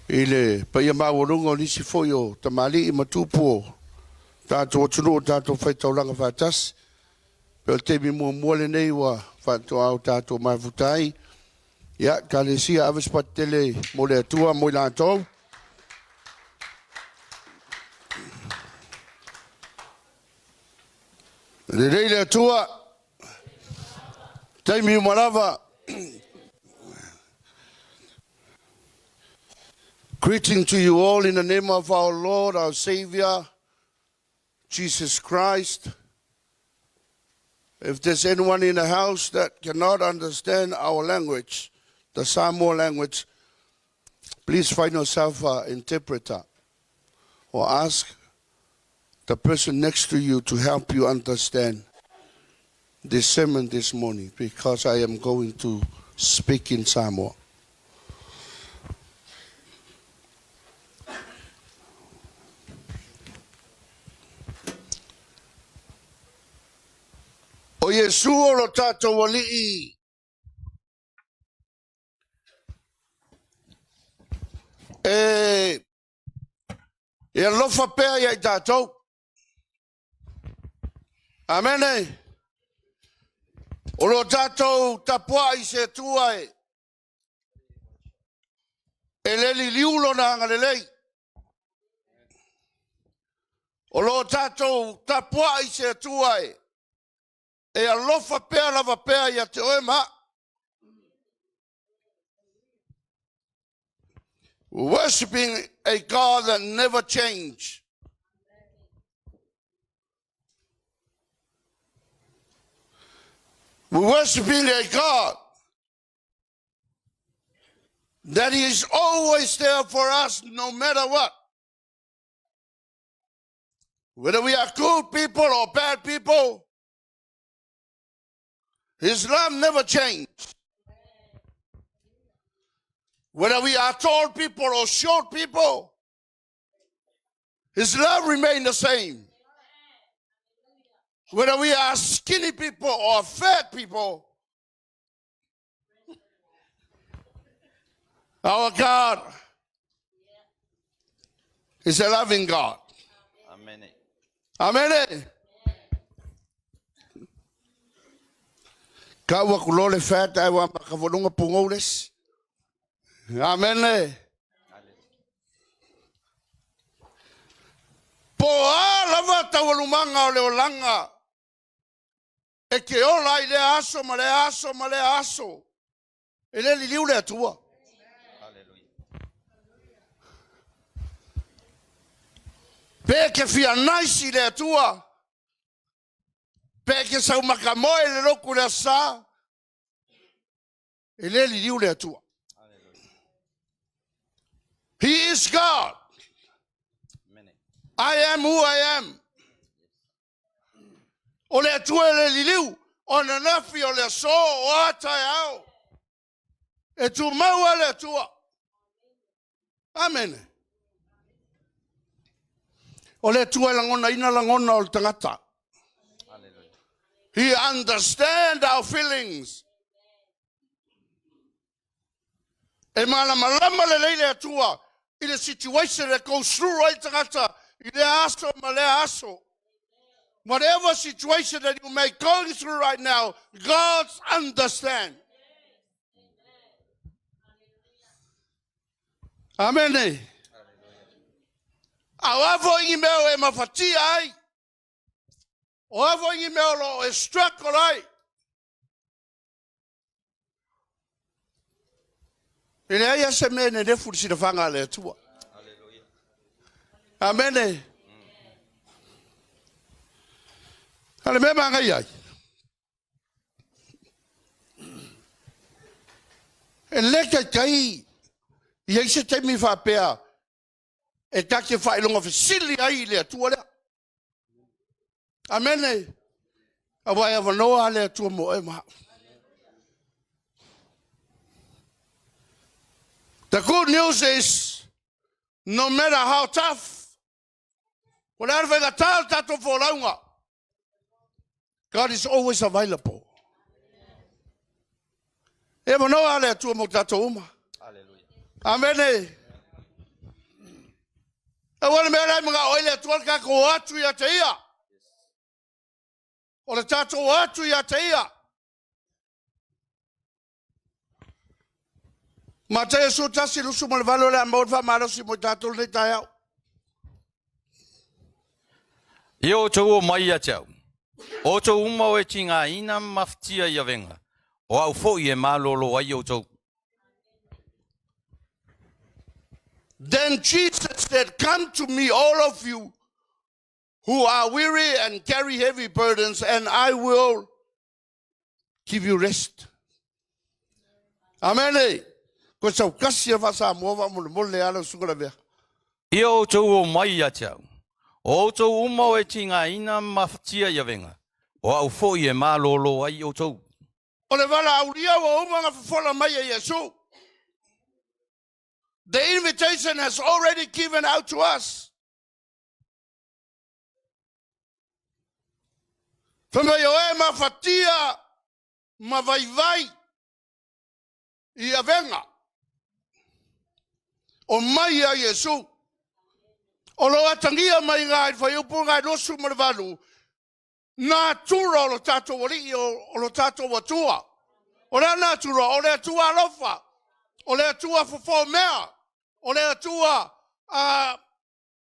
I le paia maualuga o nisi foi o tamalii ma tupu o tatou atunuu o tatou faitaulaga faatasi, pe o le taimi muamua lenei ua faatoa o tatou mafuta ai. Ia, Ekalesia, ave se patitele mo le Atua mo i latou. Lelei le Atua, taimi uma lava. Greeting to you all in the name of our Lord, our Savior, Jesus Christ. If there's anyone in the house that cannot understand our language, the Samoa language, please find yourself an interpreter or ask the person next to you to help you understand this sermon this morning because I am going to speak in Samoa. O Iesu o lo tatou Alii e e alofa pea ia i tatou. Amene. O lo tatou tapuai i se Atua e e le liliu lona agalelei. O lo o tatou tapuai i se Atua e e alofa pea lava pea ia te oe ma au. Worshipping a God that never change. We're worshiping a God that is always there for us no matter what. Whether we are good people or bad people, His love never changes. Whether we are tall people or short people, His love remains the same. Whether we are skinny people or fat people, our God is a loving God. Amen. Amen. Ka ua ku lole fat ai wa ka volunga pungou les. Amen. Po a lava taualumaga o le olaga e ke ola ai lea aso ma lea aso ma lea aso. E le liliu le Atua. Pe ke fia naisi le Atua, pe ke saumakamoe le loku le asa, e le liliu le Atua. He is God. I am who I am. O le Atua e le liliu, o ananafi, o le aso, o a taeao. E tumau a le Atua. Amene. O le Atua e lagonaina lagona o le tagata. He understand our feelings. E malamalama lelei le Atua i le situation e go through ai tagata i lea aso ma lea aso. Whatever situation that you may going through right now, God understand. Amen. A o a foi ni mea e mafatia ai, o a foi ni mea o lo o e struggle ai, E leai lava se mea e nenefu i le silafaga a le Atua. Amene. A le mea manaia ai, e le taitai i ai se taimi faapea e ta te faailoga fesili ai i le Atua lea. Amene. Aua e avanoa le Atua mo oe ma au. The good news is, no matter how tough, o le a le faigata o le tatou folauga, God is always available. E avanoa le Atua mo tatou uma. Amene. Aua le mea la e manao ai le Atua le tatou o atu ia te Ia. O le tatou o atu ia te Ia. Mataia 11:28 o le a maua le faamalosi mo i tatou lenei taeao. Ia outou omai ia te au, o outou uma o e tigaina ma mafatia i avega, o au foi e malolo ai outou. Then Jesus said, "Come to me, all of you who are weary and carry heavy burdens, and I will give you rest." Amen. E. Ko sau kasi e faa-Samoa faamolemole a lau susuga Lavea. Ia outou omai ia te au, o outou uma o e tigaina ma mafatia i avega, o au foi e malolo ai outou. O le valaaulia ua uma ona fofola mai e Iesu. The invitation has already given out to us. Fai mai o e mafatia ma vaivai i avega, o mai ia Iesu. O lo o atagia mai i le fuaiupu lena e 28, natura o lo tatou Alii, o lo tatou Atua. O le a natura? O le Atua alofa, o le Atua fofo mea, o le Atua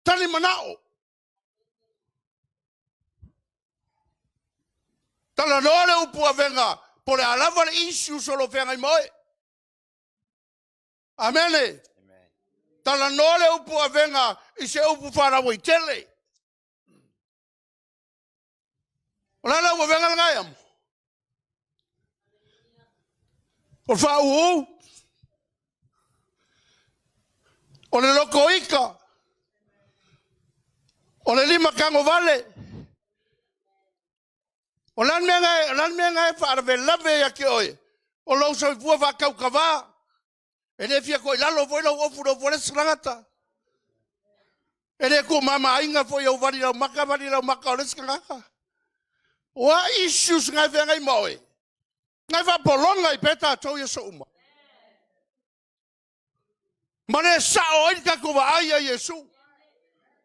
tali manao. Talanoa le upu avega, po le a lava le issues o lo o feagai ma oe. Amene. Talanoa le upu avega i se upu faalauaitele. O le a lau avega lena e amo? O le faauu? O le lotoita? O le lima tagovale? O le a le mea lena e faalavelave ia te oe? O lou soifua faatautava, e le fia toilalo foi lou ofu i le ofu a le isi tagata. E le tuumamaina foi e ou vali laumata vali laumata o le isi tagata. O a issues na e feagai ma oe, na e faapologa ai pea tatou i aso uma. Ma le sao ai le tatou vaai ia Iesu.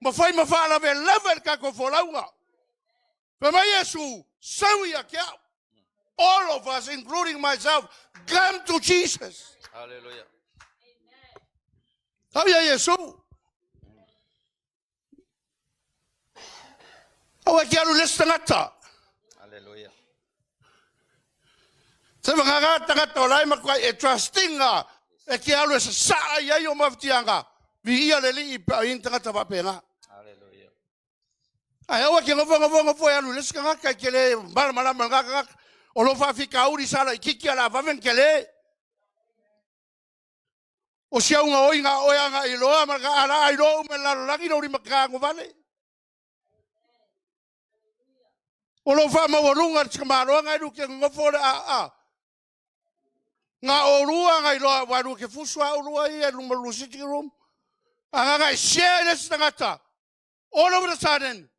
Ma fai ma faalavelave le tatou folauga. Fai mai Iesu, sau ia te au. All of us, including myself, come to Jesus. Hallelujah. Sau ia Iesu. Aua e te alu i le isi tagata. Hallelujah. Se vagaga tagata o la e matuai e trustinga e te alu e sasaa i ai o mafatiaga, viia le Alii pe a i ai ni tagata faapena. Hallelujah. Ae aua e te nofo nofo nofo e alu i le isi tagata e te le malamalama i lena tagata. O lou faafitauli sa laitiiti ae o le a vave ona tele. O si au gaoiga a oe agai loa ma la a iloa uma e le lalolagi lou limatagovale. O lou faamaualuga i le tamaloa na e lua te nonofo le aa. Na oulua na iloa aua lua te fusu lava oulua ia i luma o le lua sitting room. A na ona e share i le isi tagata, all over the sudden,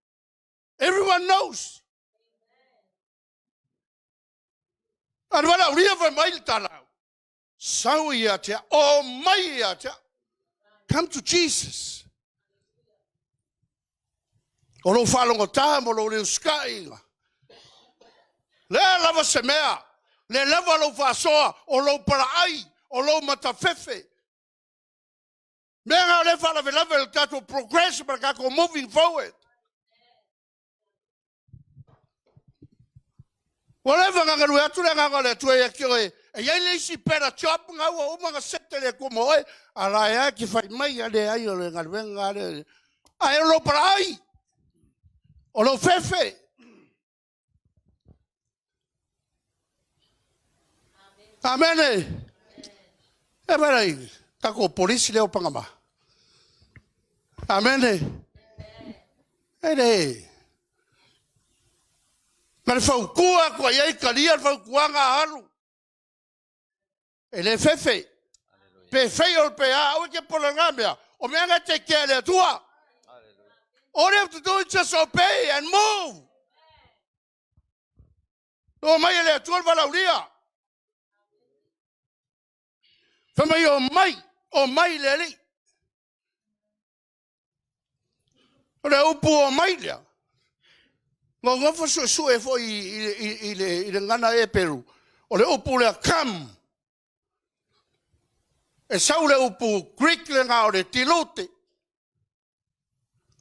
everyone knows. A le valaaulia fai mai le tala, sau ia te au, omai ia te au. Come to Jesus. O lou faalogotā ma lou le usita'iga. Le a lava se mea, le lava lou faasoa, o lou palaai, o lou matafefe. Mea na o lea e faalavelave i le tatou progress ma le tatou moving forward. Ua leva ona galue atu le Agaga o le Atua ia te oe, e i ai le isi better job na ua uma ona set e le Atua mo oe, a la e lava e te fai mai, a leai o le galuega lea. Ae o lou palaai, o lou fefe. Amene. E vaai, tatou polisi lea o Panama. Amene. E le. Na le fautua atu ai ai, talia le fautuaga a alu. E le fefe. Pe fail pe a, aua e te popola i lena mea. O mea na e take care e le Atua. All you have to do is just obey and move. O mai e le Atua le valaaulia. Fai mai o mai, o mai le Alii. O le upu o mai lea, nonofo suesue foi i le gagana Eperu, o le upu lea come. E sau le upu Greek lena o le tilute.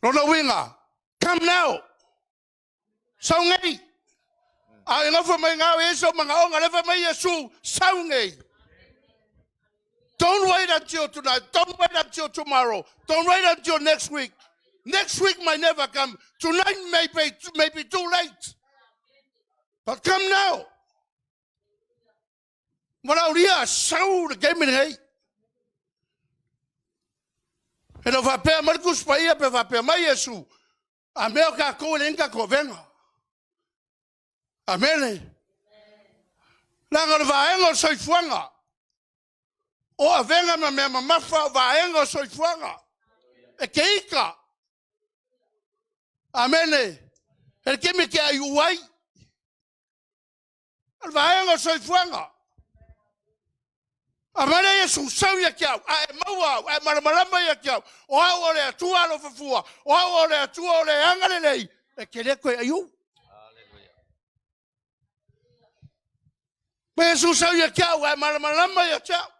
Lona uiga, come now, sau nei. A e nofo mai ina o i ai sou manaoga, o lea e fai mai Iesu, sau nei. Don't wait until tonight. Don't wait until tomorrow. Don't wait until next week. Next week might never come. Tonight may be too late. But come now. Malaulia, sau le taimi lenei. E le faapea mai le Tusi Paia pe faapea mai Iesu, a mea o tatou e leai ni tatou avega. Amene. Leaga o le vaega o le soifuaga, o avega ma mea mamafa o vaega o le soifuaga. E te ita. Amene. E le taimi e te aiu ai. O le vaega o le soifuaga. A mai lea Iesu, sau ia te au, a e maua au, a e malamalama ia te au, o au o le Atua alofafua, o au o le Atua o le agalelei, e te le toe aiu. Ma Iesu sau ia te au, a e malamalama ia te au.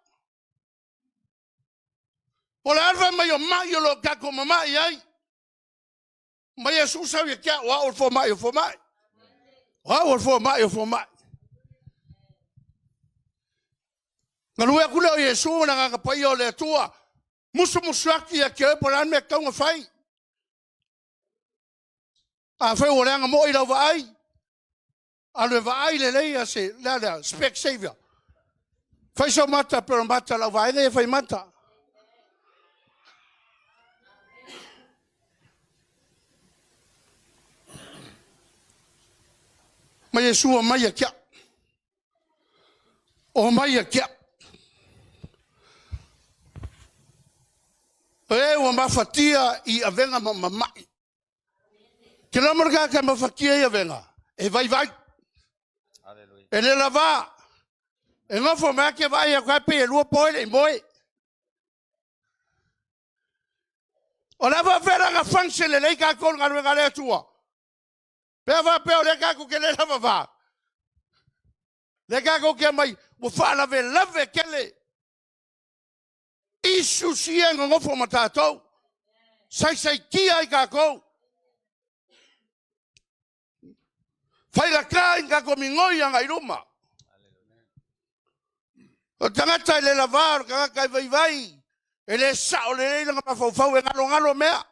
O le a le fai mai o mai o lo o tatou mamai ai. Ma Iesu sau ia te au, o au o le fomai o fomai. O au o le fomai o fomai. Galue atu lea o Iesu ma le Agaga Paia o le Atua, musumusu atu ia te oe po o le a le mea e tatau ona fai. Afai ua leaga moi lau vaai, alu e vaai lelei ia se, le a lea, Specsavers. Fai sou mata pei o le mata a le auvaega ia e fai mata. Ma Iesu omai ia te au. Omai ia te au. O e ua mafatia i avega ma mamai. Te iloa le tagata e mafatia i avega, e vaivai. E le lava. E nofo mai lava te vaai atu lava pei e 2 po e le i moe. O le a faapefea la ona function lelei tatou i le galuega a le Atua? Pe a faapea o lea tatou te le lavava? Lea tatou te omai ua faalavelave tele issues ia e nonofo ma tatou, saisaitia ai tatou, faigata ona tatou migoi agai i luma. O le tagata e le lava, o le tagata e vaivai, e le sao lelei lona mafaufau, e galogalo mea.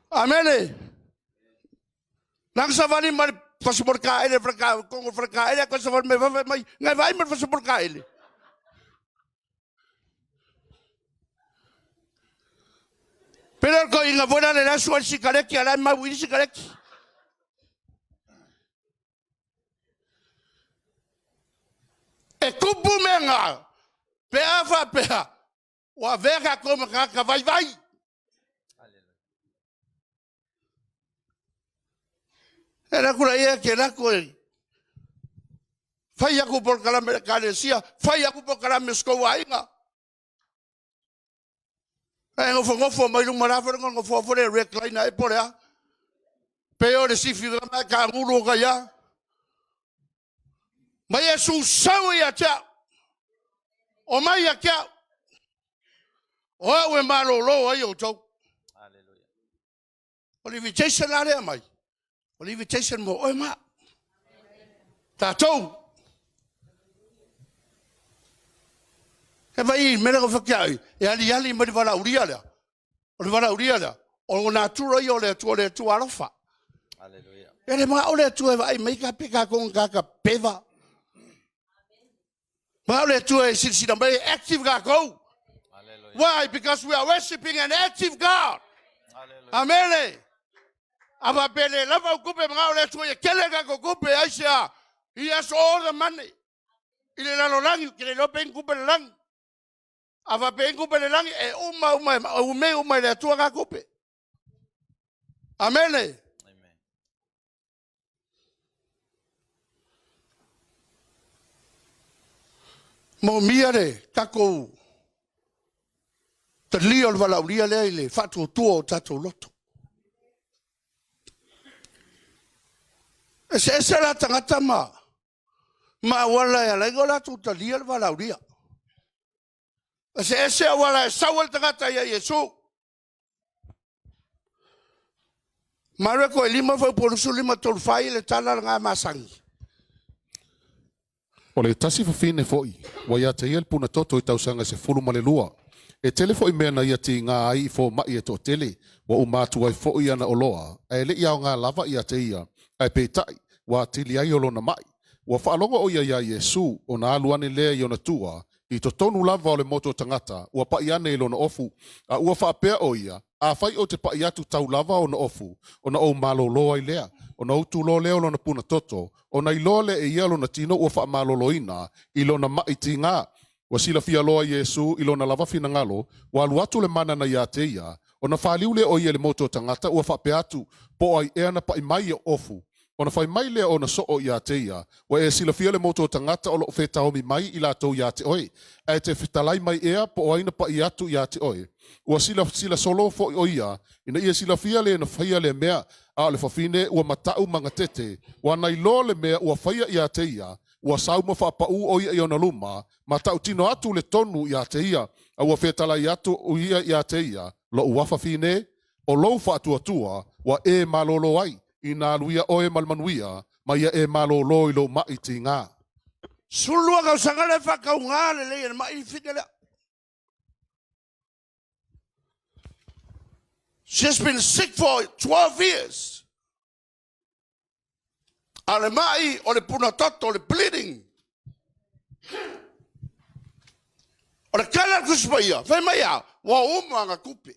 Amene. Leaga savali ma le fasipolekalele i totonu o le faletaele ae toe savali mai i fafo fai mai, na e vaai ma le fasipolekalele? Pei lea o le toeaina foi lea la e sue le sikaleti a o la e mau i i le sikaleti. E tupu mea na pe a faapea ua avea tatou ma tagata vaivai. E alu atu laia e te alu atu e fai atu polokalame a le Ekalesia, fai atu polokalame a si tou aiga, ae nofonofo mai luma, o le a foi le nofoa foi lea e recliner ea po o le a, pe o i le sifi ma e taagulu ai lava. Ma Iesu sau ia te au, omai ia te au, o au e malolo ai outou. O le invitation la lea e aumai, o le invitation mo oe ma au, tatou. E vaai i le mea lea na ou fai atu ai, e aliali mai le valaaulia lea. O le valaaulia lea, o le natura ia o le Atua, o le Atua alofa. E le manao le Atua e vaai mai pe tatou o ni tagata peva. Manao le Atua e silasila mai e active tatou. Why? Because we are worshiping an active God. Amene. A faapea le lava au tupe, manao le Atua ia tele tatou tupe, aisea? He has all the money. I le lalolagi, ou te le iloa pe i ai ni tupe i le lagi. A faapea e i ai ni tupe i le lagi, e uma uma, e umei uma e le Atua na tupe. Amene. Moomia le tatou Talia o le valaaulia lea i le faatuatua o tatou loto. Eseese la tagata ma auala e ala ai ona latou talia le valaaulia. Eseese auala e sau ai le tagata ia Iesu. Mareko e 5 fuaiupu 25, 34 le tala lena masani. O le tasi fafine fo'i, ua ia te ia le punatoto i tausaga e 12. E tele fo'i mea na ia tigā ai i foma'i e to'atele, ua uma atu ai fo'i ana oloa, ae le'i aogā lava ia te ia, ae peitai, ua atili ai o lona ma'i. Ua faalogo o ia iā Iesu, ona alu ane lea i ona tua, i totonu lava o le motu o tagata, ua pa'i ane i lona ofu, a ua faapea o ia, afai ou te pa'i atu tau lava ona ofu, ona ou malōlō ai lea, ona utu loa lea o lona punatoto, ona iloa lea e ia lona tino ua faamaloloina i lona ma'i tigā. Ua silafia loa Iesu i lona lava finagalo, ua alu atu le mana na ia te ia, ona faliu lea o ia i le motu o tagata ua faapea atu, po o ai ea na pa'i mai i o'u ofu. Ona fai mai lea o ona so'o ia te ia, ua e silafia le motu o tagata o lo'o fetaomi mai i latou iā te oe, ae e te fetalai mai ea po o ai na pa'i atu iā te oe. Ua silasila solo fo'i o ia, ina ia silafia le na faia lea mea, a o le fafine ua mata'u ma gatete, ua na iloa le mea ua faia iā te ia, ua sau ma faapa'ū o ia i ona luma, ma ta'utino atu le tonu iā te ia, a ua fetalai atu o ia iā te ia, lo'u afafine, o lou faatuatua, ua e malōlō ai, ina alu ia oe ma le manuia, ma ia e malōlō i lou ma'i tigā. 12 tausaga le faatauga lelei e le mai fine lea. She's been sick for 12 years. A o le mai o le punatoto, o le bleeding. O le tala a le Tusi Paia, fai mai a, ua uma ana tupe,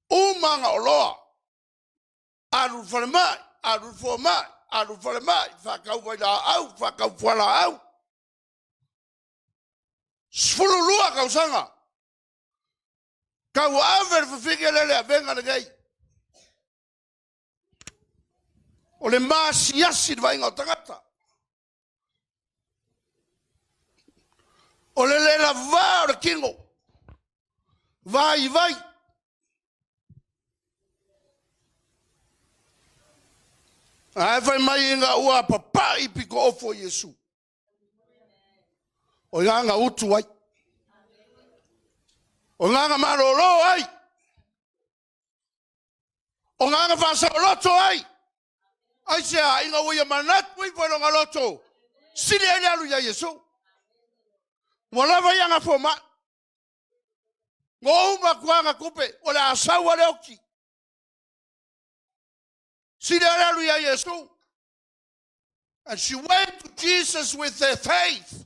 uma ana oloa, alu i le falemai, alu i le fomai, alu i le falemai, faatau vailaau, faatau fualaau. 12 tausaga, tauave le fafine lea le avega lenei. O le maasiasi i le vaaiga o tagata. O le le lavā o le tino, vaivai. Ae fai mai ina ua papai pito ofu o Iesu. O i na utu ai. O i na malolo ai. O na faasaoloto ai. Aisea? Ina ua ia manatu ifo i lona loto, sili ai le alu ia Iesu. Ua lava ia na fomai. Ua uma atu ana tupe, o le a sau lava le oti. Sili ai le alu ia Iesu. And she went to Jesus with her faith.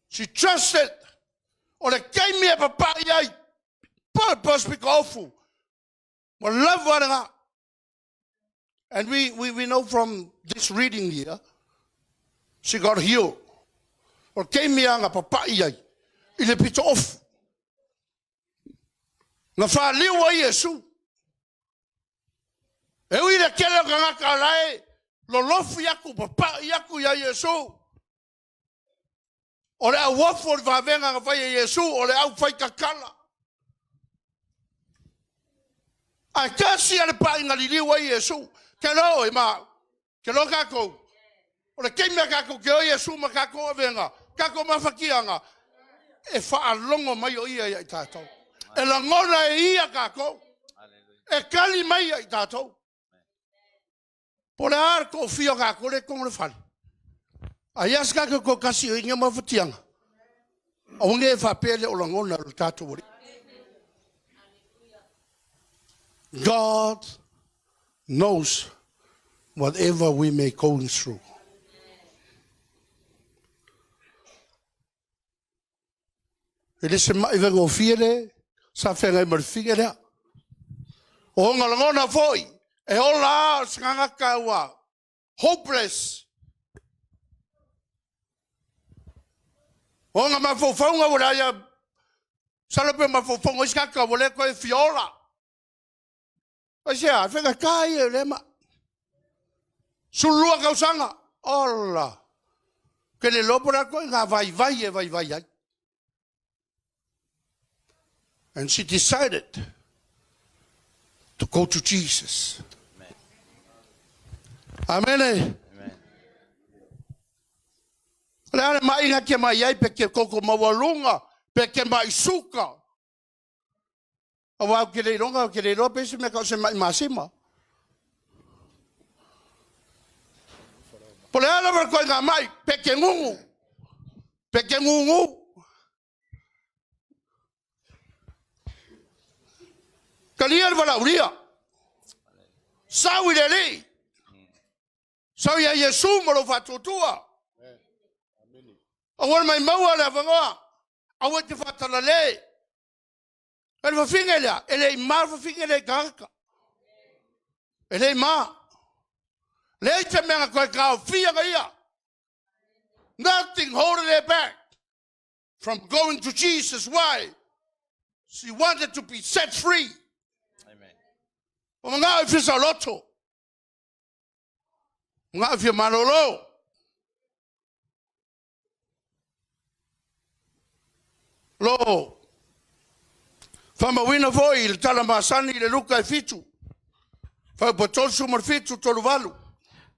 She trusted. O le taimi e papai ai, purpose pito ofu. Ua lava lena. And we know from this reading here, she got healed. O le taimi aga papai ai, i le pito ofu. Na faliu ai Iesu. E ui le tele o tagata o la e lolofi atu, papai atu ia Iesu. O le auofu o le vavega na fai e Iesu, o le au faitatala. Ae tasi a le pa'iga liliu ai Iesu. Ke lo e ma, ke lo tatou. O le taimi a tatou te o Iesu ma tatou avega, tatou mafatiaga, e faalogo mai o ia ia i tatou. E lagona e ia tatou. E tali mai ia i tatou. Po o le a le toafia o tatou lea e i totonu o le fale. A ia se tatou toatasi o i ai nei mafatiaga, aua ne i e faapea e le o lagona e lo tatou Alii. God knows whatever we may going through. E le se mai faigofie le sa feagai ma le fafine lea. O ona lagona foi, e ola lava o se tagata ua hopeless. O ona mafaufauga ua leai, masalo pe o mafaufauga o isi tagata ua le toe fia ola. Aisea? E faigata ia o lea mai. 12 tausaga, ola. Ou te le iloa po o le a le ituaiga vaivai e vaivai ai. And she decided to go to Jesus. Amene. O le a le maʻiga ke mai ai pe ke koko maualuga, pe ke maʻi suka. Aua ou te le iloga, ou te le iloa pe isi mea ka o se maʻi masima. Po o le a lava le ituaiga maʻi, pe e te gugu, pe e te gugu. Talia le valaaulia. Sau i le Alii. Sau ia Iesu ma lou faatuatua. Aua le maimaua le avanoa. Aua e te faatalale. O le fafine lea, e le i ma le fafine lea i tagata. E le i ma. Leai se mea na toe taofia na ia. Nothing holding her back from going to Jesus. Why? She wanted to be set free. Amen. O manao i fia saoloto. Manao i fia malolo. Lo faamauina foi i le tala masani i le Luka e 7, fuaiupu e 37, 38.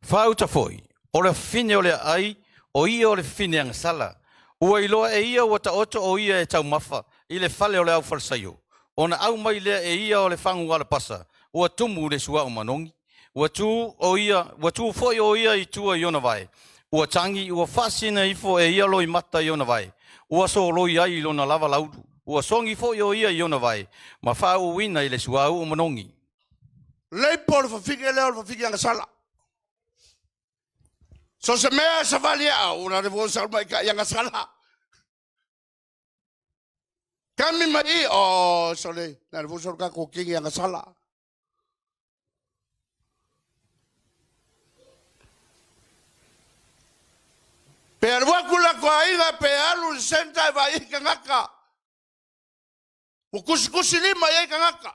Faauta foi, o le fafine o le aai, o ia o le fafine agasala. Ua iloa e ia ua taoto o ia e taumafa i le fale o le aufalesaio, ona au mai lea e ia o le fagu alapasa, ua tumu i le suauu manogi. Ua tu o ia, ua tu foi o ia i tua i ona vae. Ua tagi, ua faasina ifo e ia loimata i ona vae. Ua soloi ai i lona lava laulu. Ua sogi foi o ia i ona vae, ma faauuina i le suauu manogi. Leipo o le fafine lea o le fafine agasala. So se mea e savali a o la le vo sa mai ka agasala. Kami mai o sole na le vo sa ka ko kingi agasala. Pe alu atu la ko aiga pe alu le senta e vai kangaka. Ua kusikusi lima i ai tagata.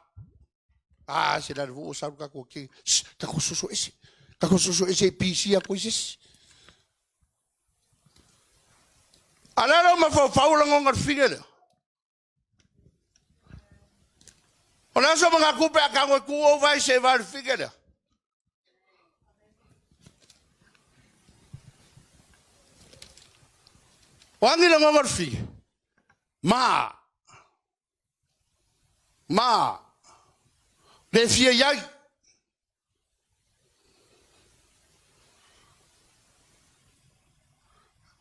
Ah, se la ua sau ka ko ki. Ka ko susu ese. Ka ko susu ese PC a ko ese. Ala lo ma fau fau la ngonga fige le. O la so mga kupe a kango ku o vai se vai fige le. O angi la ngonga fige. Ma Ma, le fia i ai.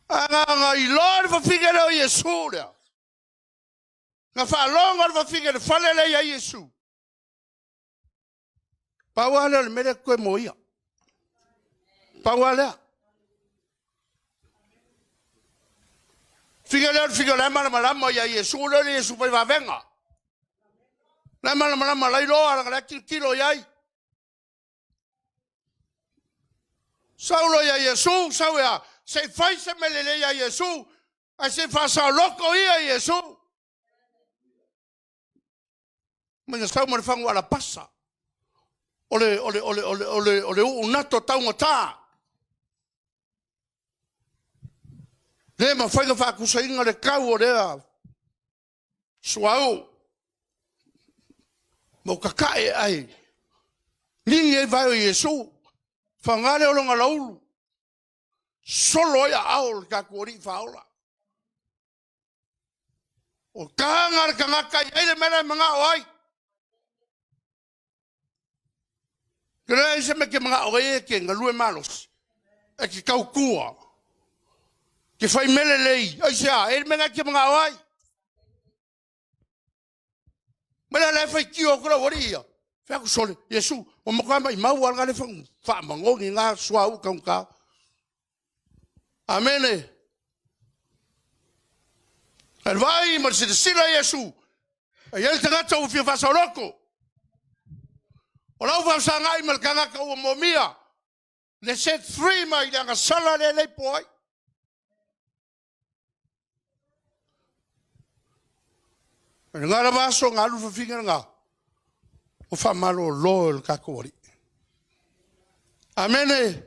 Agaga iloa le fafine lea o Iesu lea. Na faalogo le fafine le fale lea ia Iesu. Pau lava lea o le mea lea toe mo ia. Pau lava lea. Fine lea o le fine o la e malamalama ia Iesu lea o le Iesu fai vavega. La e malamalama la iloa la la tilotilo i ai. Saulo ia Iesu, sau ia, se i fai se mea lelei ia Iesu, ae se i faasaoloko ia Iesu. Ma ina sau ma le fagu alapasa. O le, o le, o le, o le, o le, o le uunato taugata. Le mafai ona faatusaina le tau o lea suauu. Ma ua tatae ai. Ligi ai vae o Iesu. Faga lea o lona laulu. Solo ai aao o le tatou Alii Faaola. O taga le tagata i ai le mea la e manao ai. Ke leai se mea ke manao ai e ke galue malosi, e ke tautua, ke fai mea lelei, aisea, e le mea ke manao ai. Ma le la e faitio atu lau alii ia. Fai atu sole, Iesu, ua matua maimau lava le faamanogi na suauu taugata. Amene. Ae le vaai ma le silasila Iesu, e i ai le tagata ua fia faasaoloko. O lau faafesagai ma le tagata ua momia le set free mai le agasala lea e leipo ai. O lena lava aso na alu le fafine lena, ua faamalolo e le tatou Alii. Amene.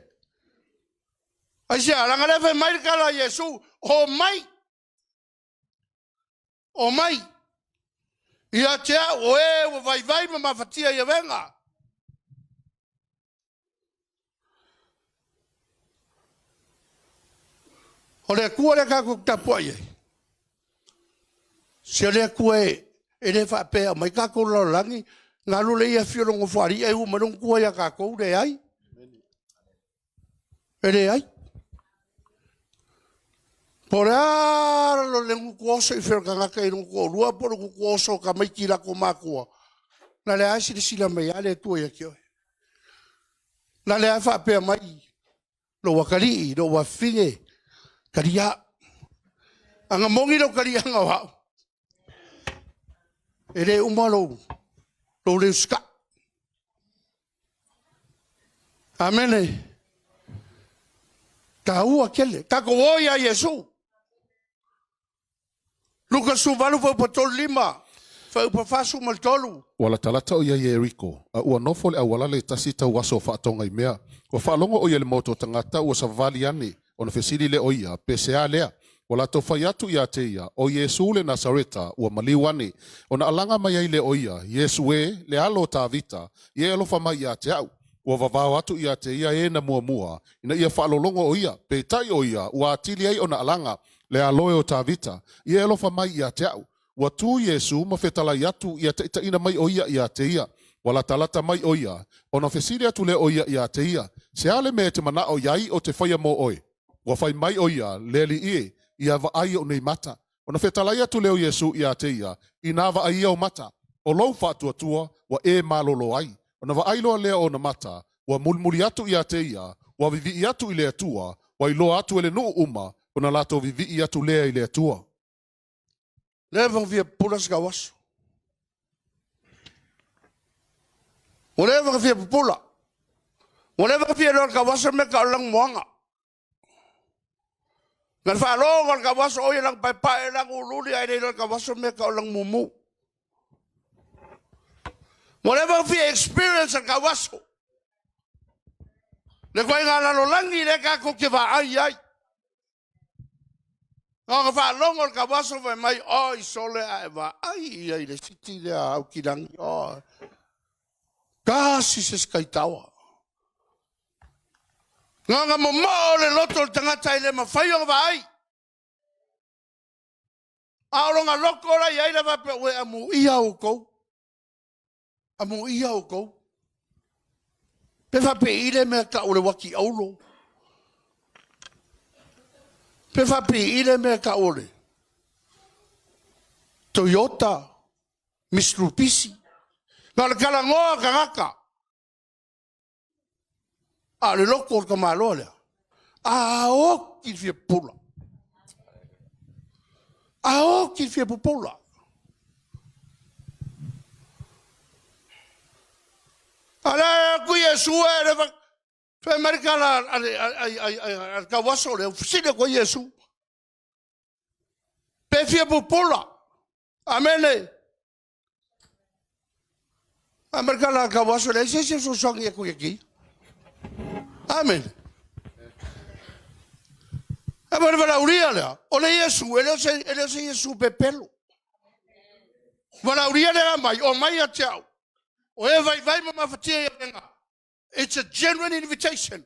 Aisea, leaga lea fai mai le tala a Iesu, o mai, o mai. Ia te au, o e ua vaivai ma mafatia i avega. O le Atua lea tatou te tapuai ai, se o le Atua e le faapea e aumai tatou i le lalolagi ona alu lea afio i lona Nofoalii ae u mai lona tua ia tatou, leai, e leai. Po o le a le gutu oso i fea o le tagata i lona toalua po o le gutu oso o tamaiti i latou matua, na o lea lava e silasila mai lava le Atua ia te oe. O la e faapea mai lou atalii, lou afafine, talia. A na moni lou taliaga o au, e le uma lou le usitai. Amene. E taua tele. Tatou o ia Iesu. Luka 18 fuaiupu 35, fuaiupu 43. Ua latalata o ia i Ieriko, a ua nofo i le auala le tasi tauaso o faatogaimeaa. Ua faalogo o ia i le maota o tagata ua savavali ane, ona fesili lea o ia, pe se a lea. Ua latou fai atu ia te ia, o Iesu le Nasareta, ua maliu ane. Ona alaga mai ai lea o ia, Iesu e, le alo o Tavita, ia e alofa mai ia te au. Ua vavao atu ia te ia e na muamua, ina ia faalologo o ia, peitai o ia, ua atili ai ona alaga, le alo e o Tavita, ia e alofa mai ia te au. Ua tu Iesu ma fetalai atu ia taitaiina mai o ia ia te ia. Ua latalata mai o ia, ona fesili atu lea o ia ia te ia, se a le mea e te manao i ai ou te faia mo oe? Ua fai mai o ia, le Alii e, ia vaai ou nei mata. Ona fetalai atu lea o Iesu ia te ia, inā vaai ia ou mata, o lou faatuatua ua e malolo ai. Ona vaai loa lea o ona mata, ua mulimuli atu ia te ia, ua vivii atu i le Atua, ua iloa atu e le nuu uma, ona latou vivii atu lea i le Atua. Leva ona fia pupula si tauaso. Ua leva ona fia pupula. Ua leva ona fia iloa e le tauaso le mea e tau o le lanumoana. Na o le faalogo lava o le tauaso o ia lanupaepae, lanuululi ae le iloa e le tauaso le mea e tau o le lanumumu. Ua leva ona fia experience e le tauaso le ituaiga lalolagi lea tatou te vaai ai. Na ona faalogo o le tauaso fai mai, oi sole, a e vaai i ai i le city lea a Aukilani, oi, tasi se isi taua. Na ona momoo o le loto o le tagata e le mafai ona vaai. A o lona loto la e i ai, le faapea, ue amuia outou, amuia outou. Pe faapei le mea tau o le uati auro. Pe faapei le mea tau o le Toyota, Mitsubishi. Na o le talanoa a tagata. A o le loto o le tamaloa lea, a oti le fia pupula. A oti le fia pupula. A le atu Iesu e le fai mai le tala a le tauaso lea, ua fesili atu ai Iesu, pe fia pupula. Amene. Fai mai le tala a le tauaso, e leai se isi e fesoasoani atu ia te ia. Amene. A le valaaulia lea, o le Iesu, e le o se Iesu pepelo. Valaaulia lea aumai, omai ia te au, o e vaivai ma mafatia i avega. It's a genuine invitation.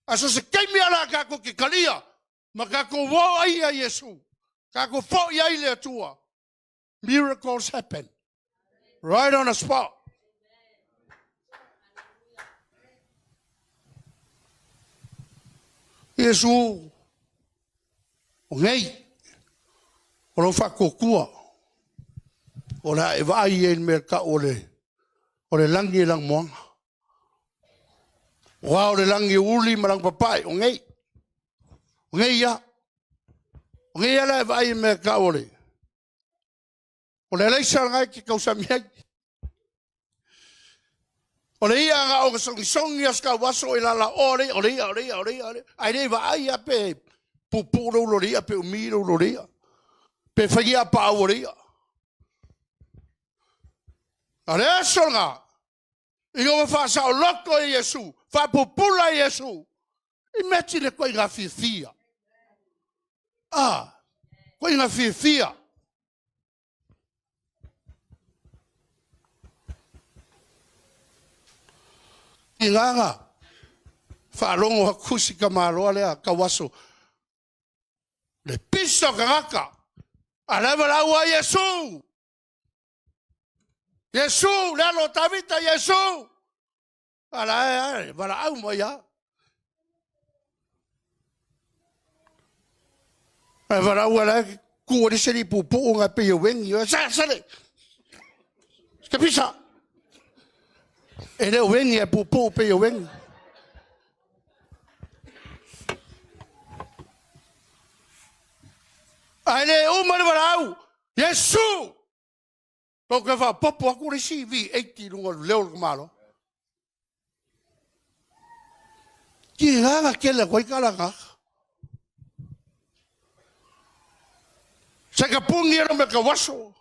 A so o se taimi lava la tatou te talia ma tatou o ai ia Iesu, tatou foi ai i le Atua, miracles happen right on the spot. Iesu, o nei, o lou faatuatua, o le a e vaai ai i le mea e tau o le lagi e lanumoana. O ao o le lagi e uli ma lanupapae, o nei. O nei ia. O nei ia la e vaai i le mea e tau o le alaisa lena e te tausami ai. O le ia na ona sogisogi a si tauaso i lala o le ia, o le ia, o le ia, o le ia, ae le vaai lava pe puupuu le ulo o le ia, pe umi le ulo o le ia, pe fai ni apaau o le ia. A o le aso lena, ina ua faasaoloto e Iesu, faapupula e Iesu, imagine le ituaiga fiafia. Ah, ituaiga fiafia. Igaga faalogo aku si tamaloa lea tauaso le pisa o tagata a la e valaau ai Iesu Iesu le alo o Tavita Iesu a la e valaau mai a ae valaau a la e tu ai le isi puupuu na pei e uegi sa sale te pisa e le o uegi e puupuu pei e uegi. Ae le uma le valaau, Iesu! Tou te faaopoopo atu le isi V8 i luga o le leo o le tamaloa. Tiga na tele atu ai tala a tagata. Se tapuni e mea tauaso.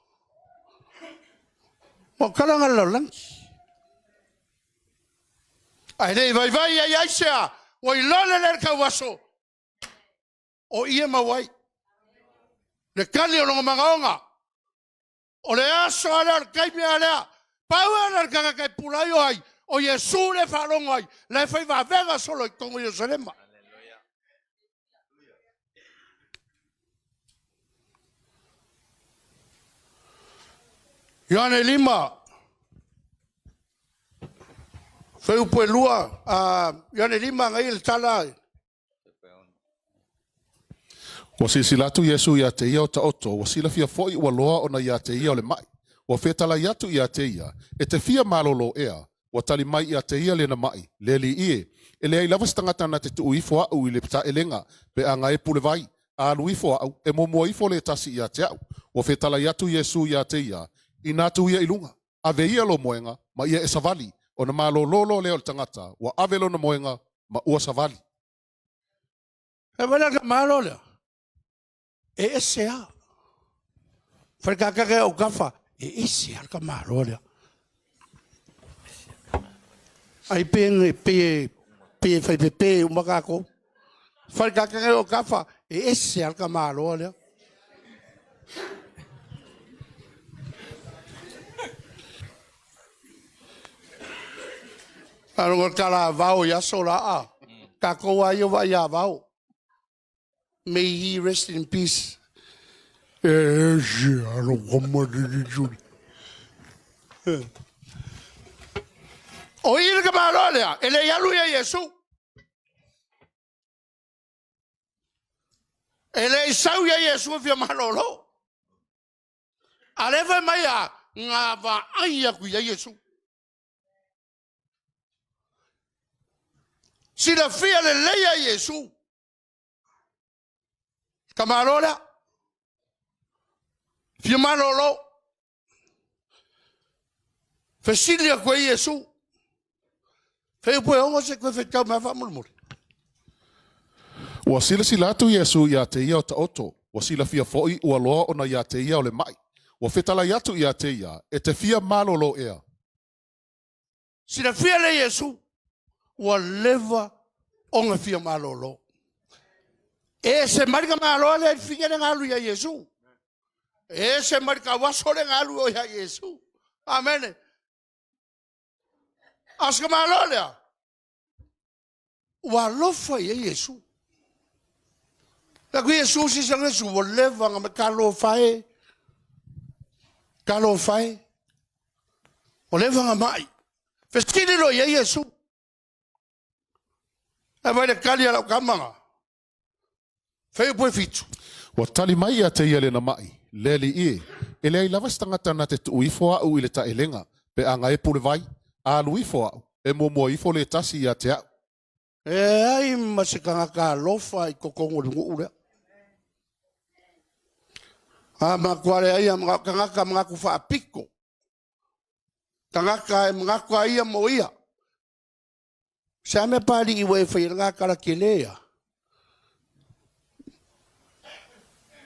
O tala na o le lalolagi. Ae le i vaivai ia aisea, ua iloa lelei e le tauaso, o i e maua ai le tali o lona manaoga. O le aso lava lea, o le taimi lava lea, pau lava lea o le tagata e pula ai o ai? O Iesu lea e faalogo ai, la e fai vavega solo i totonu o Ierusalema. Ioane 5, fuaiupu e 2, Ioane 5 agaia le tala. Ua silasila atu Iesu ia te ia o taoto, ua silafia foi ua loa ona ia te ia o le ma'i. Ua fetalai atu ia te ia, E te fia malolo ea? Ua tali mai ia te ia lena ma'i, Le Alii e, e leai lava se tagata na te tuu ifo a'u i le taelega, pe a gaepu le vai, a alu ifo a'u, e muamua ifo le tasi ia te a'u. Ua fetalai atu Iesu ia te ia, Ina atu ia i luga, ave ia lou moega, ma ia e savali, ona malolo loa lea o le tagata, ua ave lona moega, ma ua savali. E vaai la le tamaloa lea, e ese lava. Faikakake au tafa, e ese lava le tamaloa lea. Ai pei e faipepe uma tatou. Faikakake au tafa, e ese lava le tamaloa lea. Faalogo i le talavao i aso la a? Tatou lava ia ua vaai ia vao. May he rest in peace. E ese lava lou tama lenei. O i le tamaloa lea, e le i alu ia Iesu. E le i sau ia Iesu e fia malolo. A lea fai mai a, na vaai atu i ai Iesu. Silafia lelei e Iesu tamaloa lea, fia malolo. Fesili atu ai Iesu, fai upu e ono se toe faitau mai faamolemole. Ua silasila atu Iesu ia te ia o taoto, ua silafia foi ua loa ona ia te ia o le ma'i. Ua fetalai atu ia te ia, E te fia malolo ea? Silafia le Iesu, ua leva ona fia malolo. E ese mai le tamaloa lea i le fine lea na alu ia Iesu. E ese mai le tauaso lea na alu ia Iesu. Amene. A o se tamaloa lea, ua alofa i ai Iesu. Lea ku Iesu sisa Iesu ua leva na talofa e, talofa e. Ua leva na mai. Fesili loa i ai Iesu. Ae vai le tali a lau tama na. Fai upu e 7. Ua tali mai ia te ia lena ma'i, Le Alii e, e leai lava se tagata na te tuu ifo a'u i le taelega, pe a gaepu le vai, a alu ifo a'u, e muamua ifo le tasi ia te a'u. E leai ma se tagata alofa i totonu o le nuu lea. A matua leai a tagata manatu faapito. Tagata e manatu a ia mo ia. Se a mea Papalii ua e faia lena tala tele ia?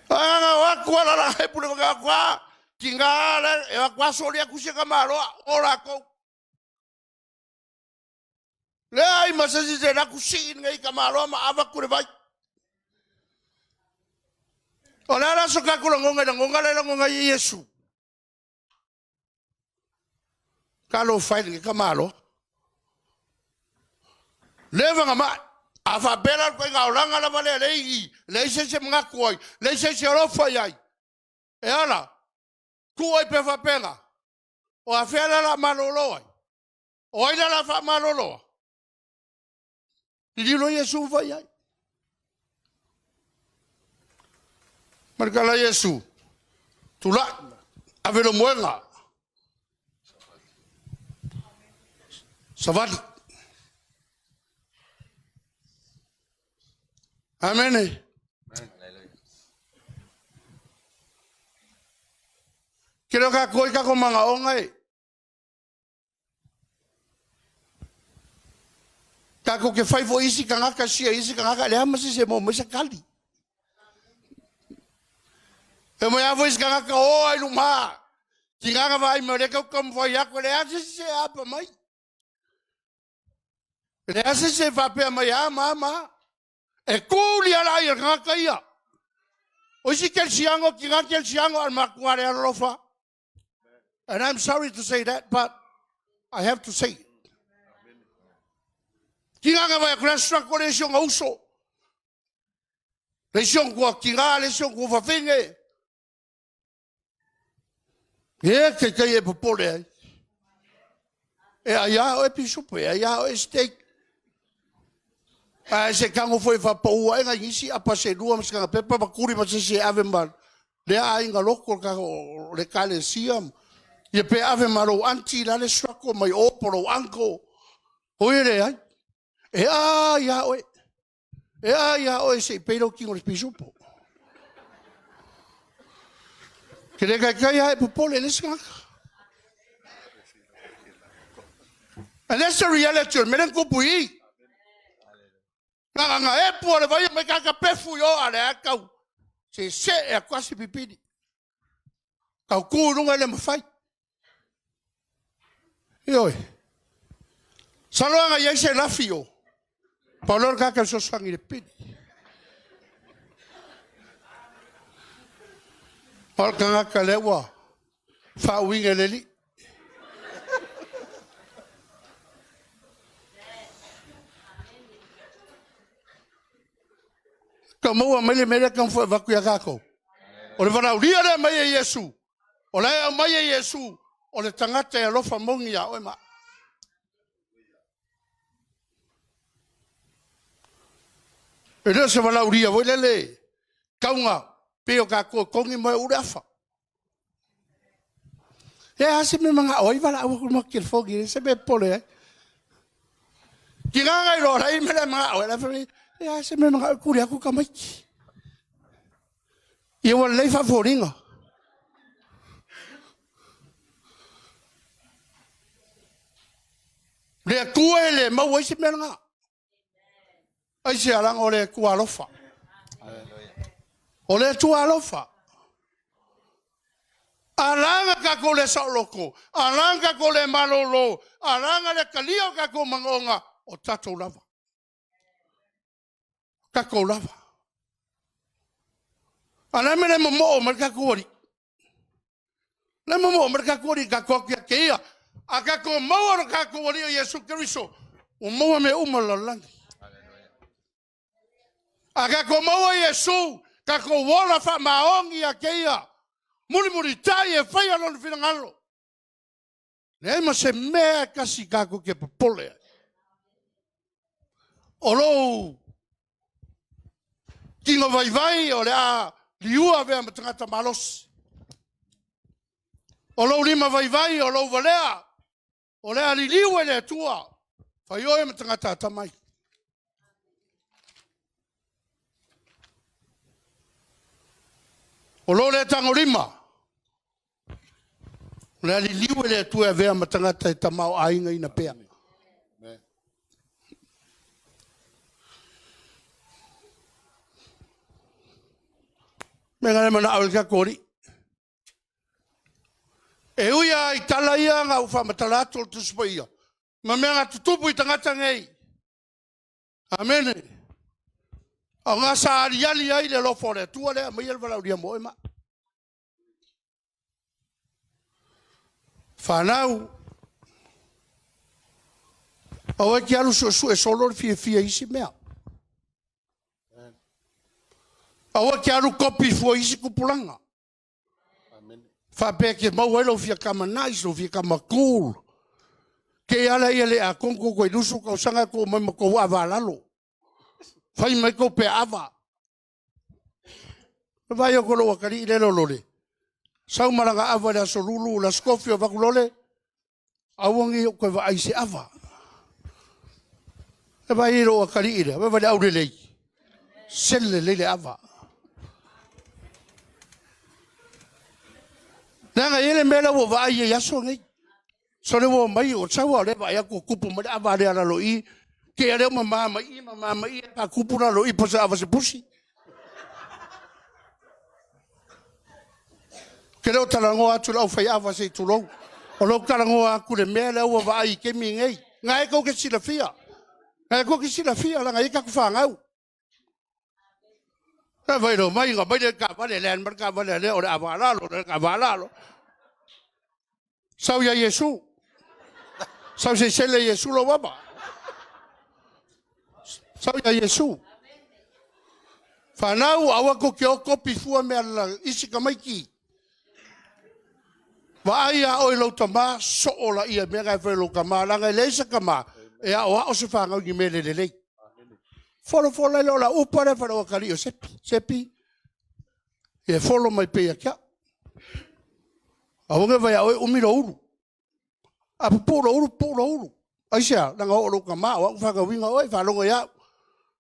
Ana o atu ala la e pule waka atu a, tiga le, e atu a soli atu se kamaloa, o lakou. Leai ma se isi e alu atu sii lenei tamaloa ma ave atu i le vai. O le a la so tatou lagona i lagona lea e lagona ai e Iesu? Talofa e i lenei tamaloa. Leva na mai. A faapea la le ituaiga olaga lava lea lea i leai se isi e manatu ai, leai se isi e alofa i ai, e ala, tuu ai pea faapena. O afea la o le a malolo ai? O ai la o le a faamaloloa? Liliu loa Iesu ma fai i ai. Ma le tala a Iesu, tulai, ave lou moega, savali. Amene. Ke le o tatou i tatou manaoga e. Tatou te fai foi isi tagata sia isi tagata, e leai ma se isi e maua mai se tali. E omai lava foi isi tagata o lava i luma, tiga na vaai mai o lea tatou te taumafai atu, e leai lava se isi e apa mai. E leai lava se isi e faapea mai e a ma a ma a. E tu le aliae o le tagata ia. O isi kerisiano, tiga kerisiano ae matua le alolofa. And I'm sorry to say that, but I have to say it. Tiga na vai atu le struggle le isi ona uso. Le isi ona tua tiga, le isi ona tua fafine. E te tai e popole ai. E ai a oe pisupo, e ai a oe steak. Ae se tago foi e faapau ae nai nisi apa se lua ma se taga pepa ma tuli ma se isi e ave ma lea aiga loto o le ekalesia. Ia pe ave ma lou aunty la le struggle mai o po o lou uncle. Oi e leai. E ai lava oe. E ai lava oe se i pei lou tino i le pisupo. Te le taitai lava e popole i le isi tagata. And that's the reality o le mea lea na tupu i i. Na ona epu o le vai mai kaka pefu i o a lea tau seesee atu lava si pipili. Tau tu i luga e le mafai. Ioe. Masalo a na i ai se lafi o, pau lea o le tagata e fesoasoani i le pili. O le tagata lea ua faauiga e le Alii. Tau maua mai le mea lea e taumafai e avatu ia tatou. O le valaaulia lea e aumai e Iesu, o la e aumai e Iesu, o le tagata e alofa moni ia oe ma au. E le o se valaaulia foi lele tauga pei o tatou e togi ma e uu le afa. E a se mea e manao ai valaau atu i le matou telefoni, e leai se mea e popole ai. Tiga ona iloa o la e i ai le mea la e manao ai, ae fai mai, e leai se mea e manao ai, tuli atu tamaiti. Ia ua lelei faafoliga. Le Atua e le maua ai se mea lena. Aisea? Leaga o le Atua alofa. O le Atua alofa. A laga tatou le saoloto, a laga tatou le malolo, a laga le talia o tatou manaoga, o tatou lava. O tatou lava. A o le a le mea e le momoo mai ai le tatou Alii? O lea e momoo mai le tatou Alii tatou o atu ia te Ia. A tatou maua lo tatou Alii o Iesu Keriso, ua maua mea uma o le lalolagi. A tatou maua Iesu, tatou ola faamaoni ia te Ia, mulimulitai e faia Lona finagalo, leai ma se mea e tasi tatou te popole ai. O lou tino vaivai o le a liua avea ma tagata malosi. O lou lima vaivai, o lou valea, o le a liliu e le Atua, fai oe ma tagata atamai. O lou le tagolima, o le a liliu e le Atua e avea ma tagata e tamaoaigaina pea. Mea na manao i le tatou Alii. E ui lava i tala ia na ou faamatala atu o le Tusi Paia, ma mea na tutupu i tagata nei, Amene. O na sa aliali ai le alofa o le Atua lea e aumaia le valaaulia mo oe ma au. Fanau, Aua e te alu suesue solo le fiafia i isi mea. Aua e te alu kopi fua i isi tupulaga. Faapea e te maua ai lou fia tama nice, lou fia tama cool. Te ala ia le atonu tou toe 20 tausaga e tuu mai ma tou ava a lalo. Fai mai tou pea ava. Na vaai atu i lou atalii lea e lolole, sau ma lana ava i le Aso Lulu, le Aso Tofi o avatu lole, aua ne i ou toe vaai i se ava. Na vaai i lou atalii lea, vaai le aulelei, sele lelei le ava. Leaga e i ai le mea lea ua ou vaai ai i aso nei. Sole ua omai, ua sau lava o lea e vaai atu ua tupu mai le ava lea lalo i i, te i lava lea ua mama mai i, mama mai i, faatupu lalo i i po o se ava se pusi. Ou te le o talanoa atu i le aufai ava se i tulou. O lea ou te talanoa atu i le mea lea ua vaai i le taimi lenei. O lena tou te silafia, o lena tou te silafia leaga e i ai tatou fanau. Vaai le omai ona aumai lea i le taavale, land mai le taavale a lea o le ava a lalo, o le ava a lalo. Sau ia Iesu, sau se i sele Iesu lou ava. Sau ia Iesu. Fanau, aua tou te o kopi fua mea a isi tamaiti. Vaai a oe i lou tama, soo laia i mea na e fai e lou tama, leaga e leai se tama e aoao se fanau i ni mea le lelei. Folafola lea o lau upu lava lea i lou atalii o Sepi, Sepi, ia follow mai pea ia te au. Aua ne vaai ia oe umi lou ulu. A pupuu lou ulu, pupuu lou ulu. Aisea? Leaga oo i lou tama, o au na fanauina oe, faalogo ia au.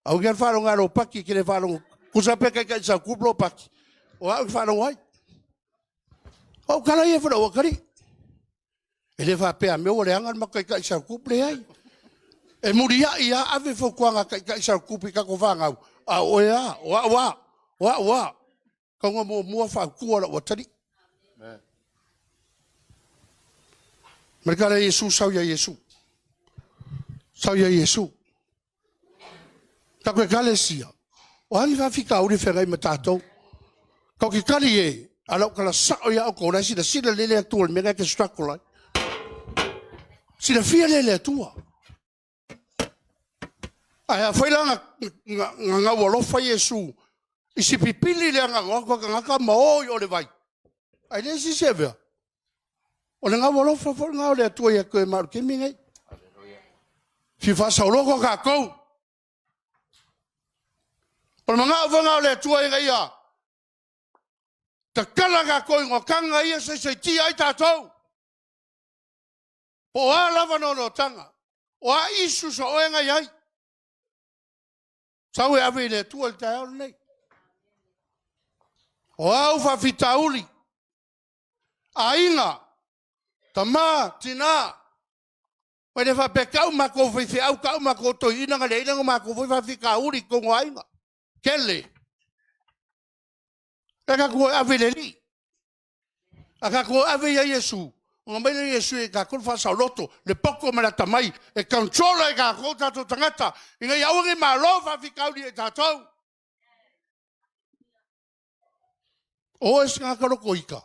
Aua e te alu faalogo ia Lopati e te le faalogo, tusa pe taitai South Group Lopati, o au e te faalogo ai. O au tala ia e fai i lou atalii. E le faapea a mea ua leaga le matou taitai South Group, leai. E muliai lava ave fautuaga a taitai South Group i tatou fanau, a o oe a, o au a, o au a, tatau ona muamua fautua lou atalii. Ma le tala a Iesu, sau ia Iesu, sau ia Iesu. Tatou ekalesia, o a ni faafitauli e feagai ma tatou? Tatou te tali e, a o lau tala sao ia outou, o la e silasila lelei le Atua i le mea lena e te struggle ai. Silafia lelei e le Atua. Ae afai la na gaualofa Iesu i si pipili lea na o atu le tagata ma o i o i le vai, ae leai se isi e avea, o le gaualofa foi lena o le Atua ia te oe ma au i le taimi lenei. Fia faasaoloto tatou. O le manao foi lena o le Atua ina ia tatala tatou i taga ia e saisaitia ai tatou. Po o a lava noanoataga, o a issues a oe na i ai, sau e ave i le Atua i le taeao lenei. O a ou faafitauli, aiga, tama, tina, e le faapea tau matou o faifeau, tau matou o toeaiina na leai ni matou foi faafitauli i totonu o aiga. Tele. Ae tatou o e ave i le Alii. A tatou o e ave ia Iesu, ona aumai lea o Iesu ia i tatou le faasaoloto, le poto ma le atamai e control ai e tatou o tatou tagata, ina ia aua ne i malo faafitauli ia i tatou. O oe o se tagata loto ita,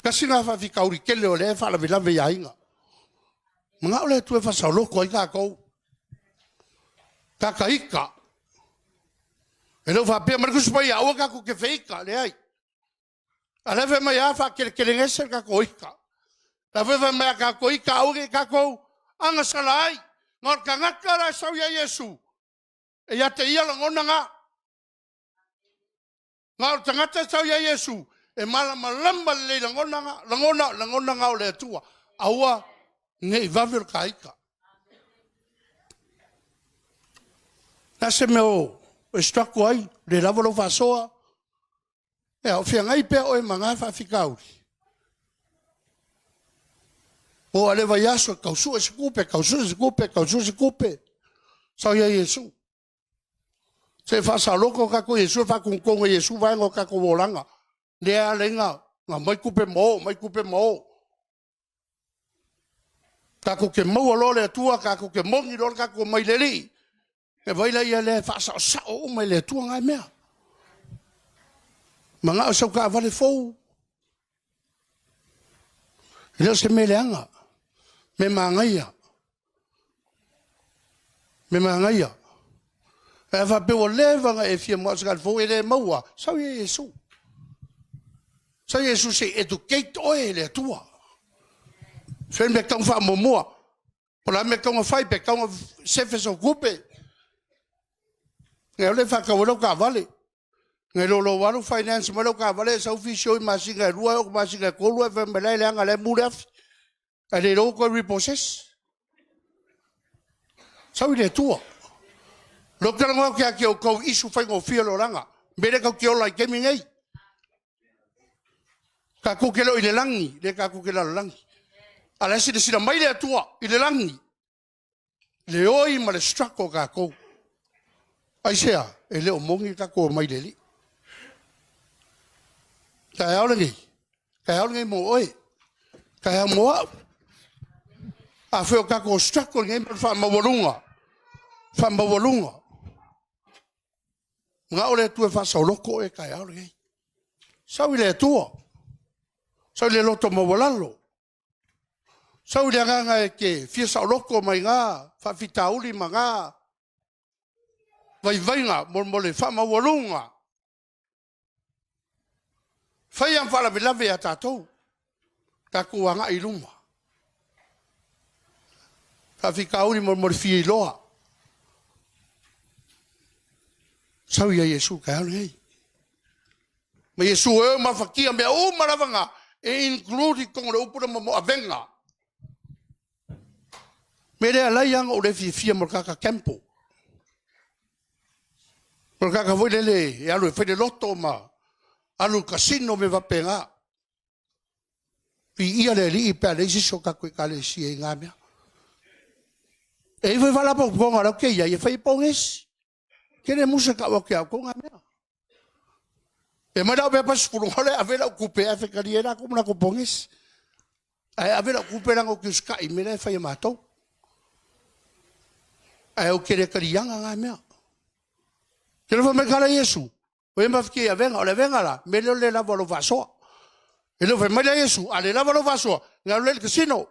tasi lena faafitauli tele o lea e faalavelave i aiga. Manao le Atua e faasaoloto ai tatou. Tata ita. E le o faapea mai le Tusi Paia aua tatou te feita, leai. A o la e fai mai lava faateletelegese le tatou ita. O la foi e fai mai a tatou ita aua ne i tatou agasala ai. Ma o le tagata la e sau ia Iesu, e ia te ia lagona na. Na o le tagata e sau ia Iesu, e malamalama lelei i lagona na, lagona na o le Atua. Aua ne i vave le ta ita. O le a se mea o e struggle ai, le lava lau faasoa? Ia, o feagai pea oe ma na faafitauli? Po o le vaiaso e tau sue se tupe, tau sue se tupe, tau sue se tupe, sau ia Iesu. Se i faasaoloto tatou Iesu e faatonutonu e Iesu vaega o tatou olaga, lea e ala ai ona aumai tupe ma o, aumai tupe ma o. Tatou te maua loa le Atua, tatou te moni loa le tatou omai i le Alii, ona vaai lea e faasaosao uma e le Atua na mea. Manao i sau taavale fou. E le o se mea leaga, mea manaia. Me manaia. Ae faapea ua leva ona e fia maua se fou e le maua, sau ia Iesu. Sau Iesu se i educate oe e le Atua. Fai le mea e tatau ona faamuamua. Po o le a le mea e tatau ona fai, pe tatau ona sefe sau tupe, na i lo le faatau ai lau taavale. Na i lo lou alu finance mai lau taavale e sau fiso i masina e 2 e oo i le masina e 3 e fai mai o la e leaga o la e mu le afi. Ae le iloa ua toe repossess. Sau i le Atua. O lea ou te talanoa atu ia te outou i issue faigofie o le olaga, mea lea tatou te ola ai i le taimi lenei. Tatou te le o i le lagi, lea tatou te i le lalolagi. A o la e silasila mai le Atua i le lagi i le oi ma le struggle o tatou. Aisea? E le o moni le tatou omai i le Alii. O le taeao lenei, o le taeao lenei mo oe, taeao mo au. Afai o tatou struggle i lenei mea o le faamaualuga, faamaualuga, manao le Atua e faasaoloto oe i le taeao lenei. Sau i le Atua, sau i le loto maualalo, sau i le agaga e te fia saoloto mai na faafitauli ma na vaivaiga mo le faamaualuga. E fai lava ma faalavelave ia tatou, tatou agai i luma. Faafitauli mo le fia iloa. Sau ia Iesu i le taeao lenei. Ma Iesu e mafatia mea uma lava na, e include i totonu o le upu lea o avega. O le mea lea e ala ai ona ou le fiafia mo le tagata gamble. O le tagata foi lele e alu e fai le loto ma alu i le casino ma mea faapena. Viia le Alii pe a leai se isi o tatou ekalesia i na mea. E i ai foi faalapotopotoga o la ou te i ai e fai ai pogesi. Ou te le musu e tau atu ia outou na mea. E aumai lau pepa 10 e ave ai lau tupe ae faitalia ai latou ma latou pogesi. Ae ave lau tupe leaga ou te usitai i mea la e fai e matou. Ae ou te le taliaina na mea. Ou te iloa fai mai tala Iesu, o e mafatia i avega. O le avega la, o le mea lea o le le lava o lau faasoa. E le o fai mai la Iesu, a le lava lau faasoa, ona e alu lea i le casino.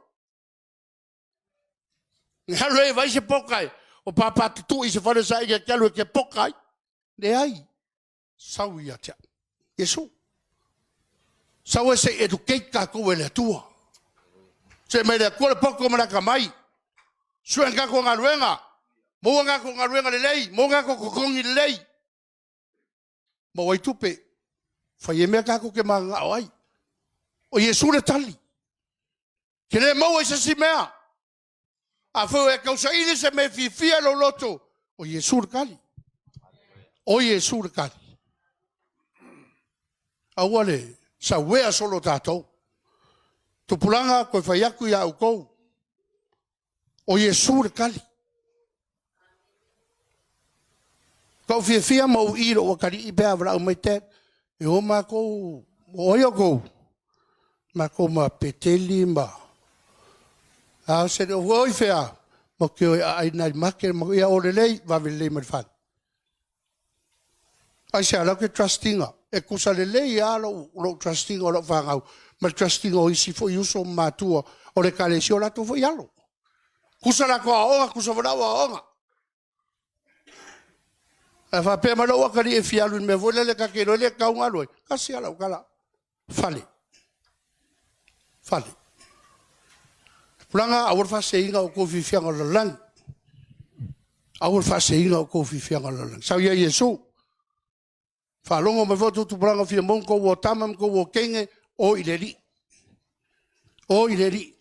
Ona e alu lea e vaai se poka o papatutui i se fale saili e te alu e te poka ai. Leai, sau ia te au, Iesu. Sau e se i educate tatou e le Atua. Se i aumai e le Atua le poto ma le atamai, sue a tatou galuega, maua a tatou galuega lelei, maua o tatou totogi lelei, maua ai tupe, fai ai mea tatou te mananao ai. O Iesu le tali, e te le maua i se isi mea. Afai ua e tausaili se mea e fiafia i lou loto, o Iesu le tali. O Iesu le tali. Aua le sauea solo tatou. Tupulaga, toe fai atu ia outou, o Iesu le tali. Ua matua ou fiafia ma ou i i lou atalii pe a valaau mai, Dad e o matou, o ai outou? Matou ma Peteli ma O i fea? Matou te o e aai i le night market. Ia o lelei, vave lelei mai i le fale. Aisea? O la ou te trust ina. E tutusa lelei lava lou trust ina o lau fanau ma le trust ina o isi foi uso ma matua o le ekalesia, o latou foi alo. Tutusa latou aoaoga, tutusa foi lau aoaoga. A faapea mai lou atalii e fia alu i le mea foi lele ta te iloa e le tatau ona alu ai, e tasi lava lau tala, fale, fale. Tupulaga, aua le faaseseina outou i fiafiaga o le lalolagi. Aua le faaseseina outou i fiafiaga o le lalolagi. Sau ia Iesu, faalogo mai foi outou tupulaga ua fia maua ni tou uo tama ma ni tou uo teine, o i le Alii, o i le Alii.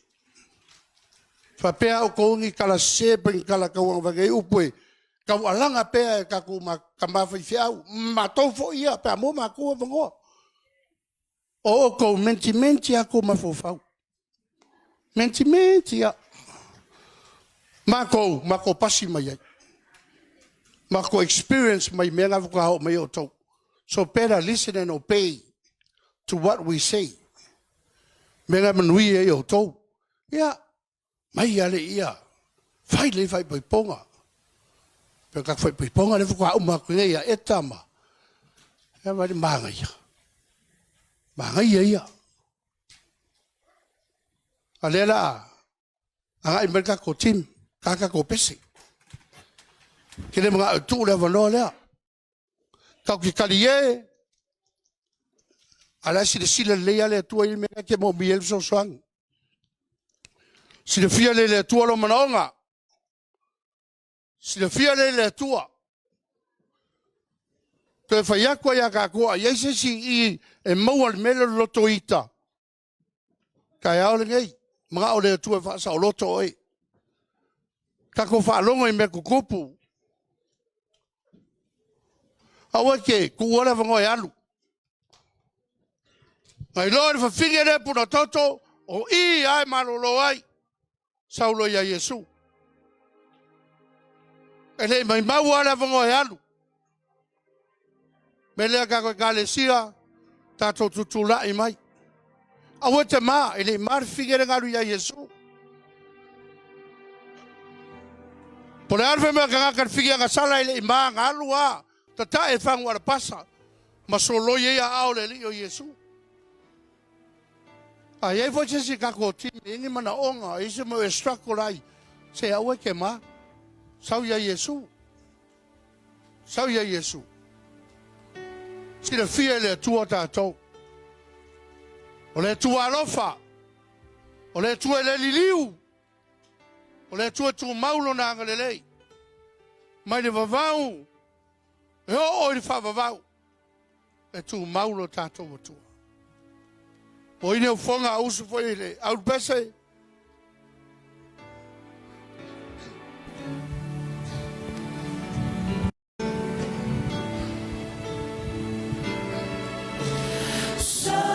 Faapea outou o ni tala sese pe ni tala tauagavale e i ai upu e taualaga pea e tatou tama faifeau, matou foi ia pe a maua matou avanoa. O outou, e mentimenti lava outou mafaufau, mentimenti lava. Matou, matou pasi mai ai, matou experience mai mea na faatoa oo mai ai outou. So better listen and obey to what we say. O le mea lena e manuia ai outou. Ia, mai lava lea, fai lelei faaipoipoga. O le tatou faaipoipoga lea faatoa uma atu nei ia Eta ma... Vaai i le manaia, manaia ia. A o lea o le a agai mai le tatou team, ta tatou pese. Ke le manao e tuu le avanoa lea. Tatou te talie, a o la e silasila lelei lava le Atua i le mea lea e te moomia ai le fesoasoani. Silafia lelei e le Atua lou manaoga, silafia lelei e le Atua. Toe fai atu lava ia tatou a i ai se isi i i e maua i le mea lea o le loto ita, taeao lenei, manao le Atua e faasaoloto oe. Tatou faalogo i mea tutupu, aua e te tuua le avanoa e alu. Na iloa e le fafine lea puna toto o i lava e malolo ai, sau loa ia Iesu. E le i maumau lava le avanoa e alu. O le mea lea le tatou Ekalesia, tatou tutulai mai, aua e te ma, e le i ma le fafine lea na alu ia Iesu. Po o le a le fai mai o le tagata i le figi agasala e le i ma, na alu lava tatae i fagu alapasa ma soloi ai aao o le Alii o Iesu. A i ai foi se isi tatou team e i ai ni manaoga, e i ai se mea e struggle ai, se aua e te ma, sau ia Iesu. Sau ia Iesu. Silafia e le Atua tatou. O le Atua alofa, o le Atua e le liliu, o le Atua e tumau lona agalelei mai le vavau e oo i le faavavau, e tumau lo tatou Atua. O i ufoga a usu foi i le aulupese, Saula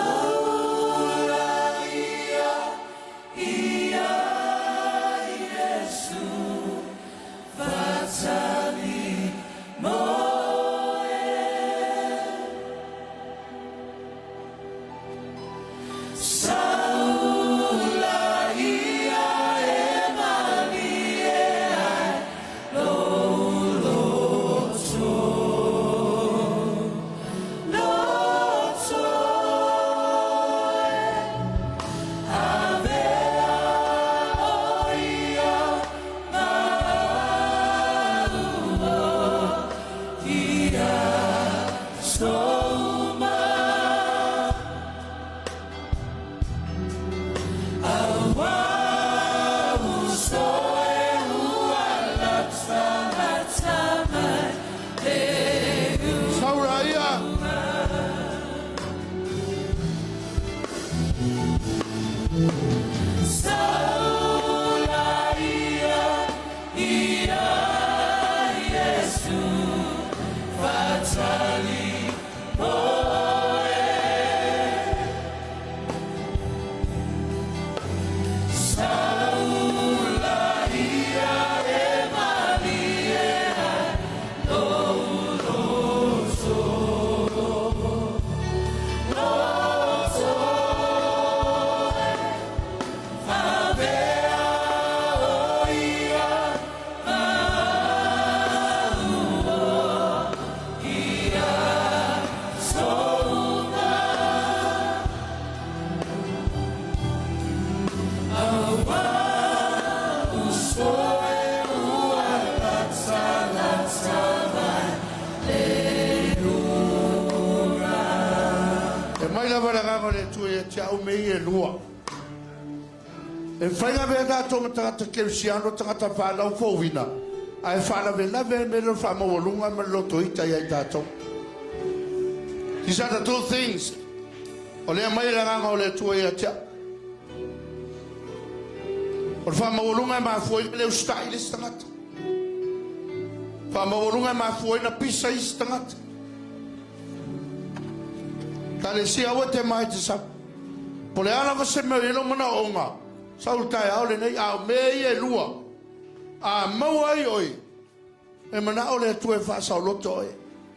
ia. E aumai lava le agaga o le Atua ia te au mea ia e lua. E mafai ona avea tatou ma tagata kerisiano, tagata fanau fouina, ae faalavelave ai le mea lea o le faamaualuga ma le lotoita ia i tatou. These are the two things o lea aumai e le agaga o le Atua ia te au. O le faamaualuga e mafua ai le usitai i le isi tagata. Faamaualuga e mafua ai na pisa isi tagata. Ekalesia, aua e te ma i te sau. Po o le a lava se mea o i ai lou manaoga, sau i le taeao lenei, a o mea ia e lua, a maua ai oe, e manao le Atua e faasaoloto oe,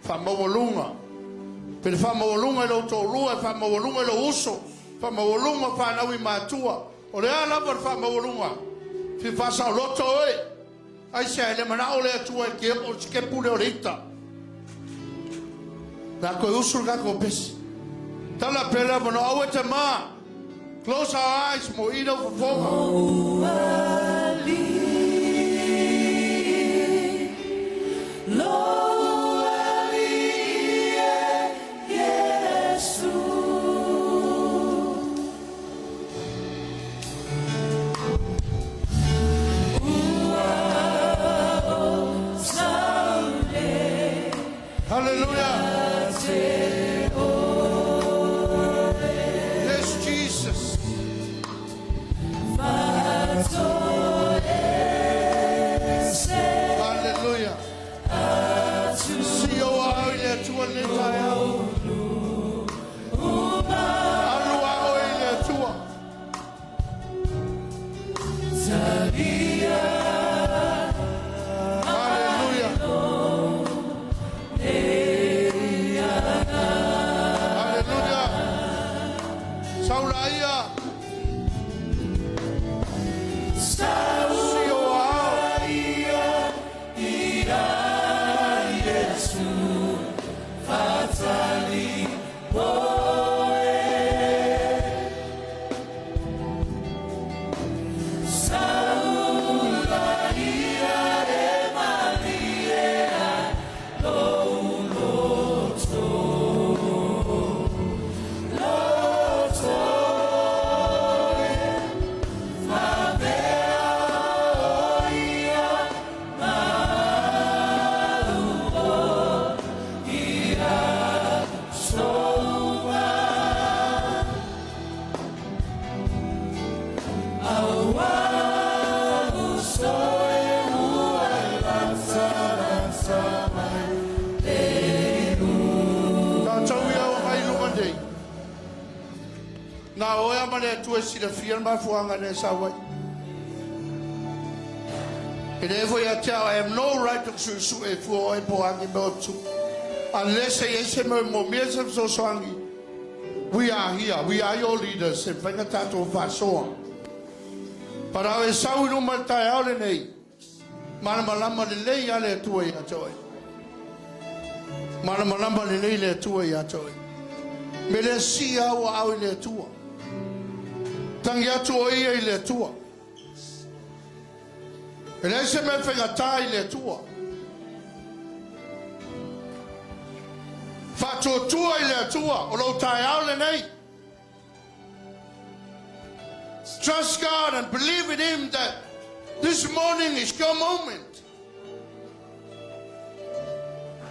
faamaualuga. Pe le faamaualuga i lou toalua, e faamaualuga i lou uso, faamaualuga fanau i matua. O le a lava le faamaualuga, fia faasaoloto oe. Aisea e le manao le Atua e te oo i le sikepu lea o le ita? O le a toe usu le tatou pesi. Tala pea le avanoa, aua e te ma. Close our eyes mo i lau fofoga. Hallelujah. Yes, Jesus. Hallelujah. Si o au i le Atua lenei taeao. Alu a oe i le Atua. Hallelujah. Hallelujah. Saula ia. Si o au. Tātou ia o mai lunga nei. Nā oe ama le Atua e silafia le mafuaaga na e sau ai. E le foi ia te au, I have no right to suesue e fua oe po o a ni mea o tupu. Unless e i ai se mea e moomia se fesoasoani, we are here, we are your leaders, e mafai ona tatou faasoa. But a e sau i luma i le taeao lenei, malamalama lelei lava le Atua ia te oe. Malamalama lelei le Atua ia te oe. Me lea sii lava ua ao i le Atua. Tangi atu o ia i le Atua. E leai se mea e faigata i le Atua. Faatuatua i le Atua o lou taeao lenei. Trust God and believe in Him that this morning is your moment.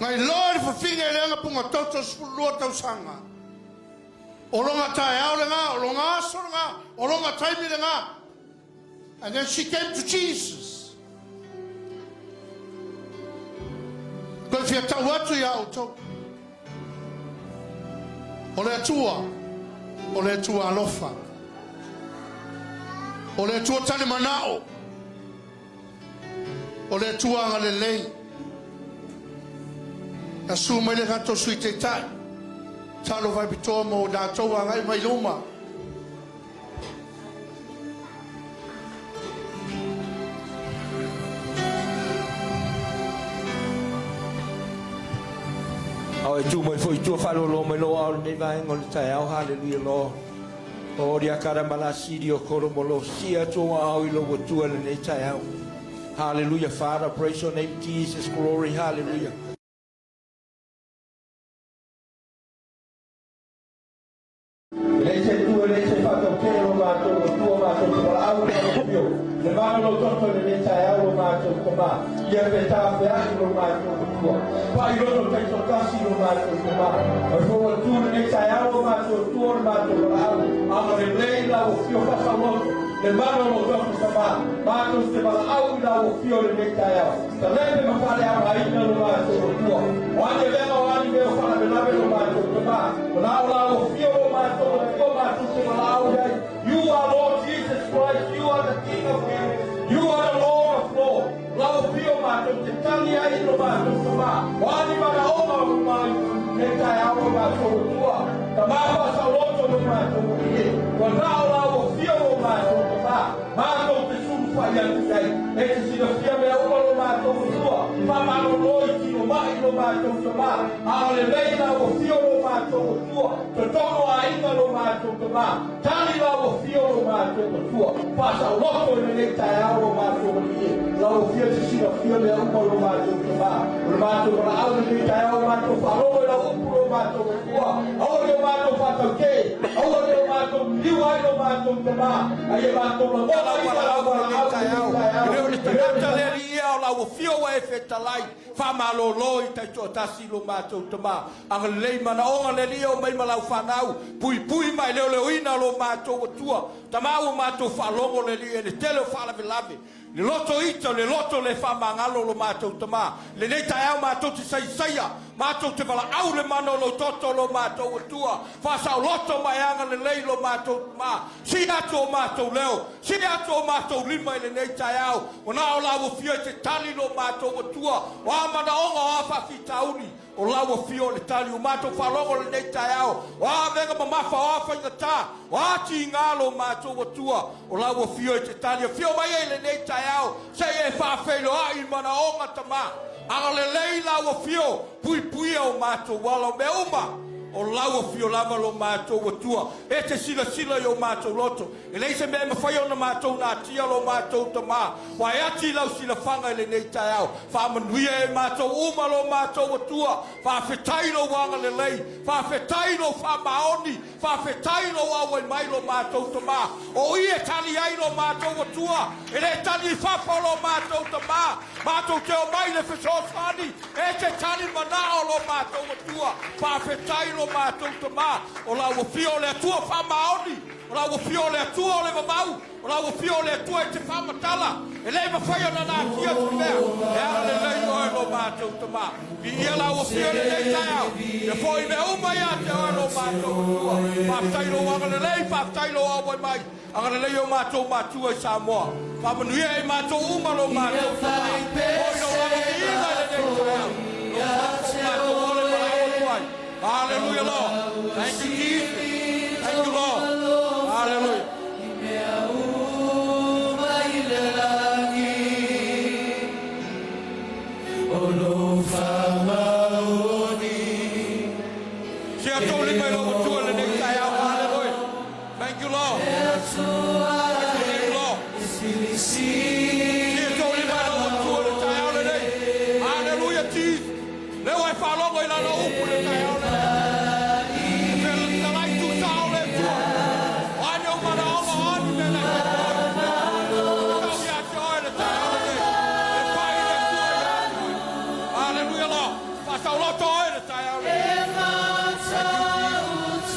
Ngai loa le fafine e leaga pugatoto 12 tausaga. O lona taeao lena, o lona aso lena, o lona taimi lena. And then she came to Jesus. Koe fia tau atu ia outou. O le Atua, o le Atua alofa. O le Atua tali manao. O le Atua agalelei. Na su mai le tatou Sui Taitai. Talo faapitoa mo latou agai mai luma. Ao e tu mai foi tua whaalolo mai lo ao lenei vaega o le taeao. Hallelujah Lord. O ria kara mala siri o koro mo lo sia tua ao i lo tua lenei taeao. Hallelujah Father, praise your name Jesus, glory, hallelujah. E leai se Atua, e leai se faatautee lo matou Atua, matou te valaau i lau Afio, le mana o lou toto i lenei taeao lo matou Tama, ia fetafea'i lo matou Atua, pa'i loto taitoatasi lo matou Tama, mai foi ua tu lenei taeao lo matou Atua o le matou valaau, agalelei lau Afio faasauloto, le mana o lou toto Tama, matou te valaau i lau Afio i lenei taeao, talepe ma faaleaogaina lo matou Atua, o a ni avega o a ni mea o faalavelave lo matou Tama, O la o la o fia o matou o tua matou te valaau i ai. You are Lord Jesus Christ, you are the King of Kings, you are the Lord of Lords. La o fia o matou te tali ai i lo matou tama. O a ni manaoga o mai nei taeao o matou o tua. Tama faasaoloto lo matou o ie. Ua na o la o fia o matou tama. Matou te sulufai atu i ai. E te silafia mea uma lo matou o tua. Faamalolo i tino ma'i lo matou tama. A o lelei lau afio lo matou Atua, totogo aiga lo matou tama, tali lau afio lo matou Atua, faasaoloto i lenei taeao lo matou Alii e, lau afio te silafia mea uma lo matou tama, o le matou valaau i lenei taeao, matou faalogo i lau upu lo matou Atua, aua ne o matou faatautee, aua ne o matou liliu ai lo matou. matou Tamā, a ia matou lagonaina lau valaau i lenei taeao. E le o le tagata le Alii ia o lau afio ua e fetalai, faamalōlō i taitoatasi lo matou Tamā. Agalelei manaoga le Alii e o mai ma lau fanau, puipui ma e leoleoina lo matou Atua. Tamā ua matou faalogo le Alii e le tele o faalavelave, le loto ita, le loto le faamagalo lo matou Tamā. Lenei taeao matou te saisaia, matou te valaau le mana o lou toto lo matou Atua, faasaoloto ma e agalelei lo matou Tamā. Sii atu o matou leo, sii atu o matou lima i lenei taeao, ona o lau afio e te tali lo matou Atua, o a manaoga o a faafitauli, o lau afio o le tali. O matou faalogo lenei taeao, o a avega mamafa, o a faigata, o a tiga lo matou Atua, o lau afio e te tali. Afio mai ai lenei taeao, se i e faafeiloai manaoga Tamā. Agalelei lau afio, puipuia o matou ala o mea uma, o lau afio lava lo matou Atua. E te silasila i o matou loto, e leai se mea e mafai ona matou natia lo matou Tamā, ua e ati i lau silafaga i lenei taeao. Faamanuia e matou uma lo matou Atua, faafetai lou agalelei, faafetai lou faamaoni, faafetai lou auai mai lo matou Tamā. O i e tali ai lo matou Atua, e le tali i fafo lo matou Tamā, matou te o mai le fesoasoani, e te tali manao lo matou Atua. Faafetai lo matou Tamā, o lau afio o le Atua faamaoni, o lau afio o le Atua o le vavau, o lau afio o le Atua e te faamatala, e le mafai ona natia se mea, e agalelei oe lo matou Tamā. Viia lau afio i lenei taeao, ia foi mea uma ia te oe lo matou Atua. Faafetai lou agalelei, faafetai lou auai mai, agalelei o matou matua i Samoa. Faamanuia e matou uma lo matou Tamā, foi lou lava viiga i lenei taeao. Lou matou ole valaau atu ai. Hallelujah, Lord. Thank you, Jesus. Thank you, Lord. Hallelujah. Sia tou lima i lou Atua lenei taeao. Hallelujah. Thank you, Lord. Thank you, name, Lord. Sia tou lima i lou Atua le taeao lenei. Hallelujah, Jesus. Leo e faalogo i lana upu le taeao lenei. Fetalai tusao le Atua. O ani o manaoga o ani mea na e tau ia te oe le taeao lenei. E pai le Atua ia te oe. Hallelujah, Lord. Faasauloto oe le taeao lenei. Thank you, Jesus.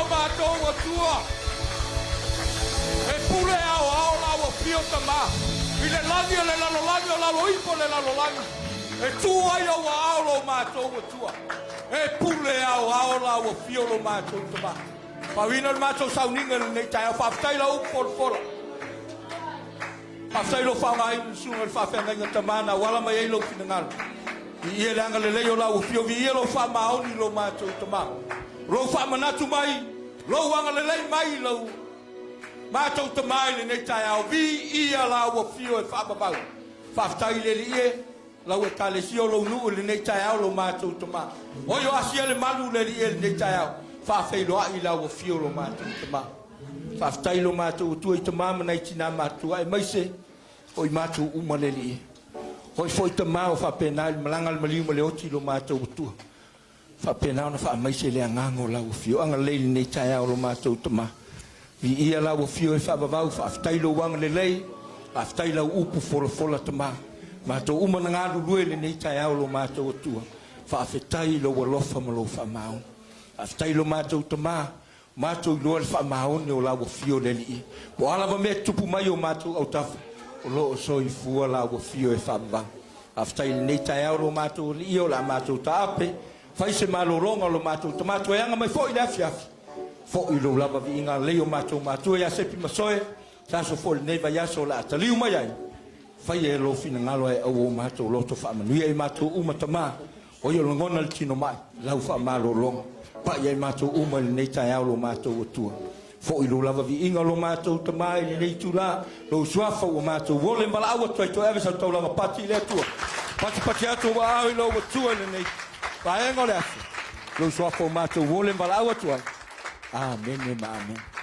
matou Atua. E pule aoao lau afio Tama i le lagi o le lalolagi o lalo ifo o le lalolagi. E tu ai ou aao lo matou Atua. E pule aoao lau afio lo matou Tama. Faauina le matou sauniga i lenei taeao. Faafetai lau upu folafola. Faafetai lou faaaogaina i le susuga i le faafeagaiga Tama na auala mai ai lou finagalo. Viia le agalelei o lau afio, viia lou faamaoni i lo matou Tama. Lou faamanatu mai, lou agalelei mai i lo matou Tama i lenei taeao. Viia lau afio e faavavau. Faafetai i le Alii e, lau Ekalesia o lou nuu i lenei taeao lo matou Tama. Oi o asia le malu le Alii e i lenei taeao. Faafeiloai i lau afio lo matou Tama. Faafetai i lo matou Atua i tama ma nai tina matutua aemaise o i matou uma le Alii. Hoi foi tama o faapena i le malaga a le maliu ma le oti i lo matou Atua. Faapena ona faamaise le agaga o lau afio. Agalelei i lenei taeao lo matou tama. Viia lau afio e faavavau, faafetai lou agalelei, faafetai lau upu folafola tama. Matou uma na galulue i lenei taeao lo matou Atua. Faafetai i lou alofa ma lou faamaoni. Faafetai i lo matou tama, Matou iloa le faamaoni o lau afio le Alii. Po o a lava mea e tutupu mai i o matou autafa, o lo o soifua lau afio e faavavau. Faafetai i lenei taeao lo matou Alii o le a matou taape, fai se malologa o lo matou tama toe aga mai foi i le afiafi. Foi lou lava viiga lelei o matou matua ia Sepi ma Soe, se aso foi lenei vaiaso o le a taliu mai ai. Faia e lou finagalo ae aua o matou loto faamanuia i matou uma tama. O ia lagona le tino mai, lau faamalologa. Pai ai matou uma i lenei taeao lo matou Atua. Foi lou lava viiga lo matou Tama i lenei itula, lou suafa ua matou ole ma valaau atu ai toe ave sau taulaga pati i le Atua. Patipati atu ou aao i lou Atua i lenei vaega o le aso, lou suafa ua matou ole ma valaau atu ai. Amene ma amene.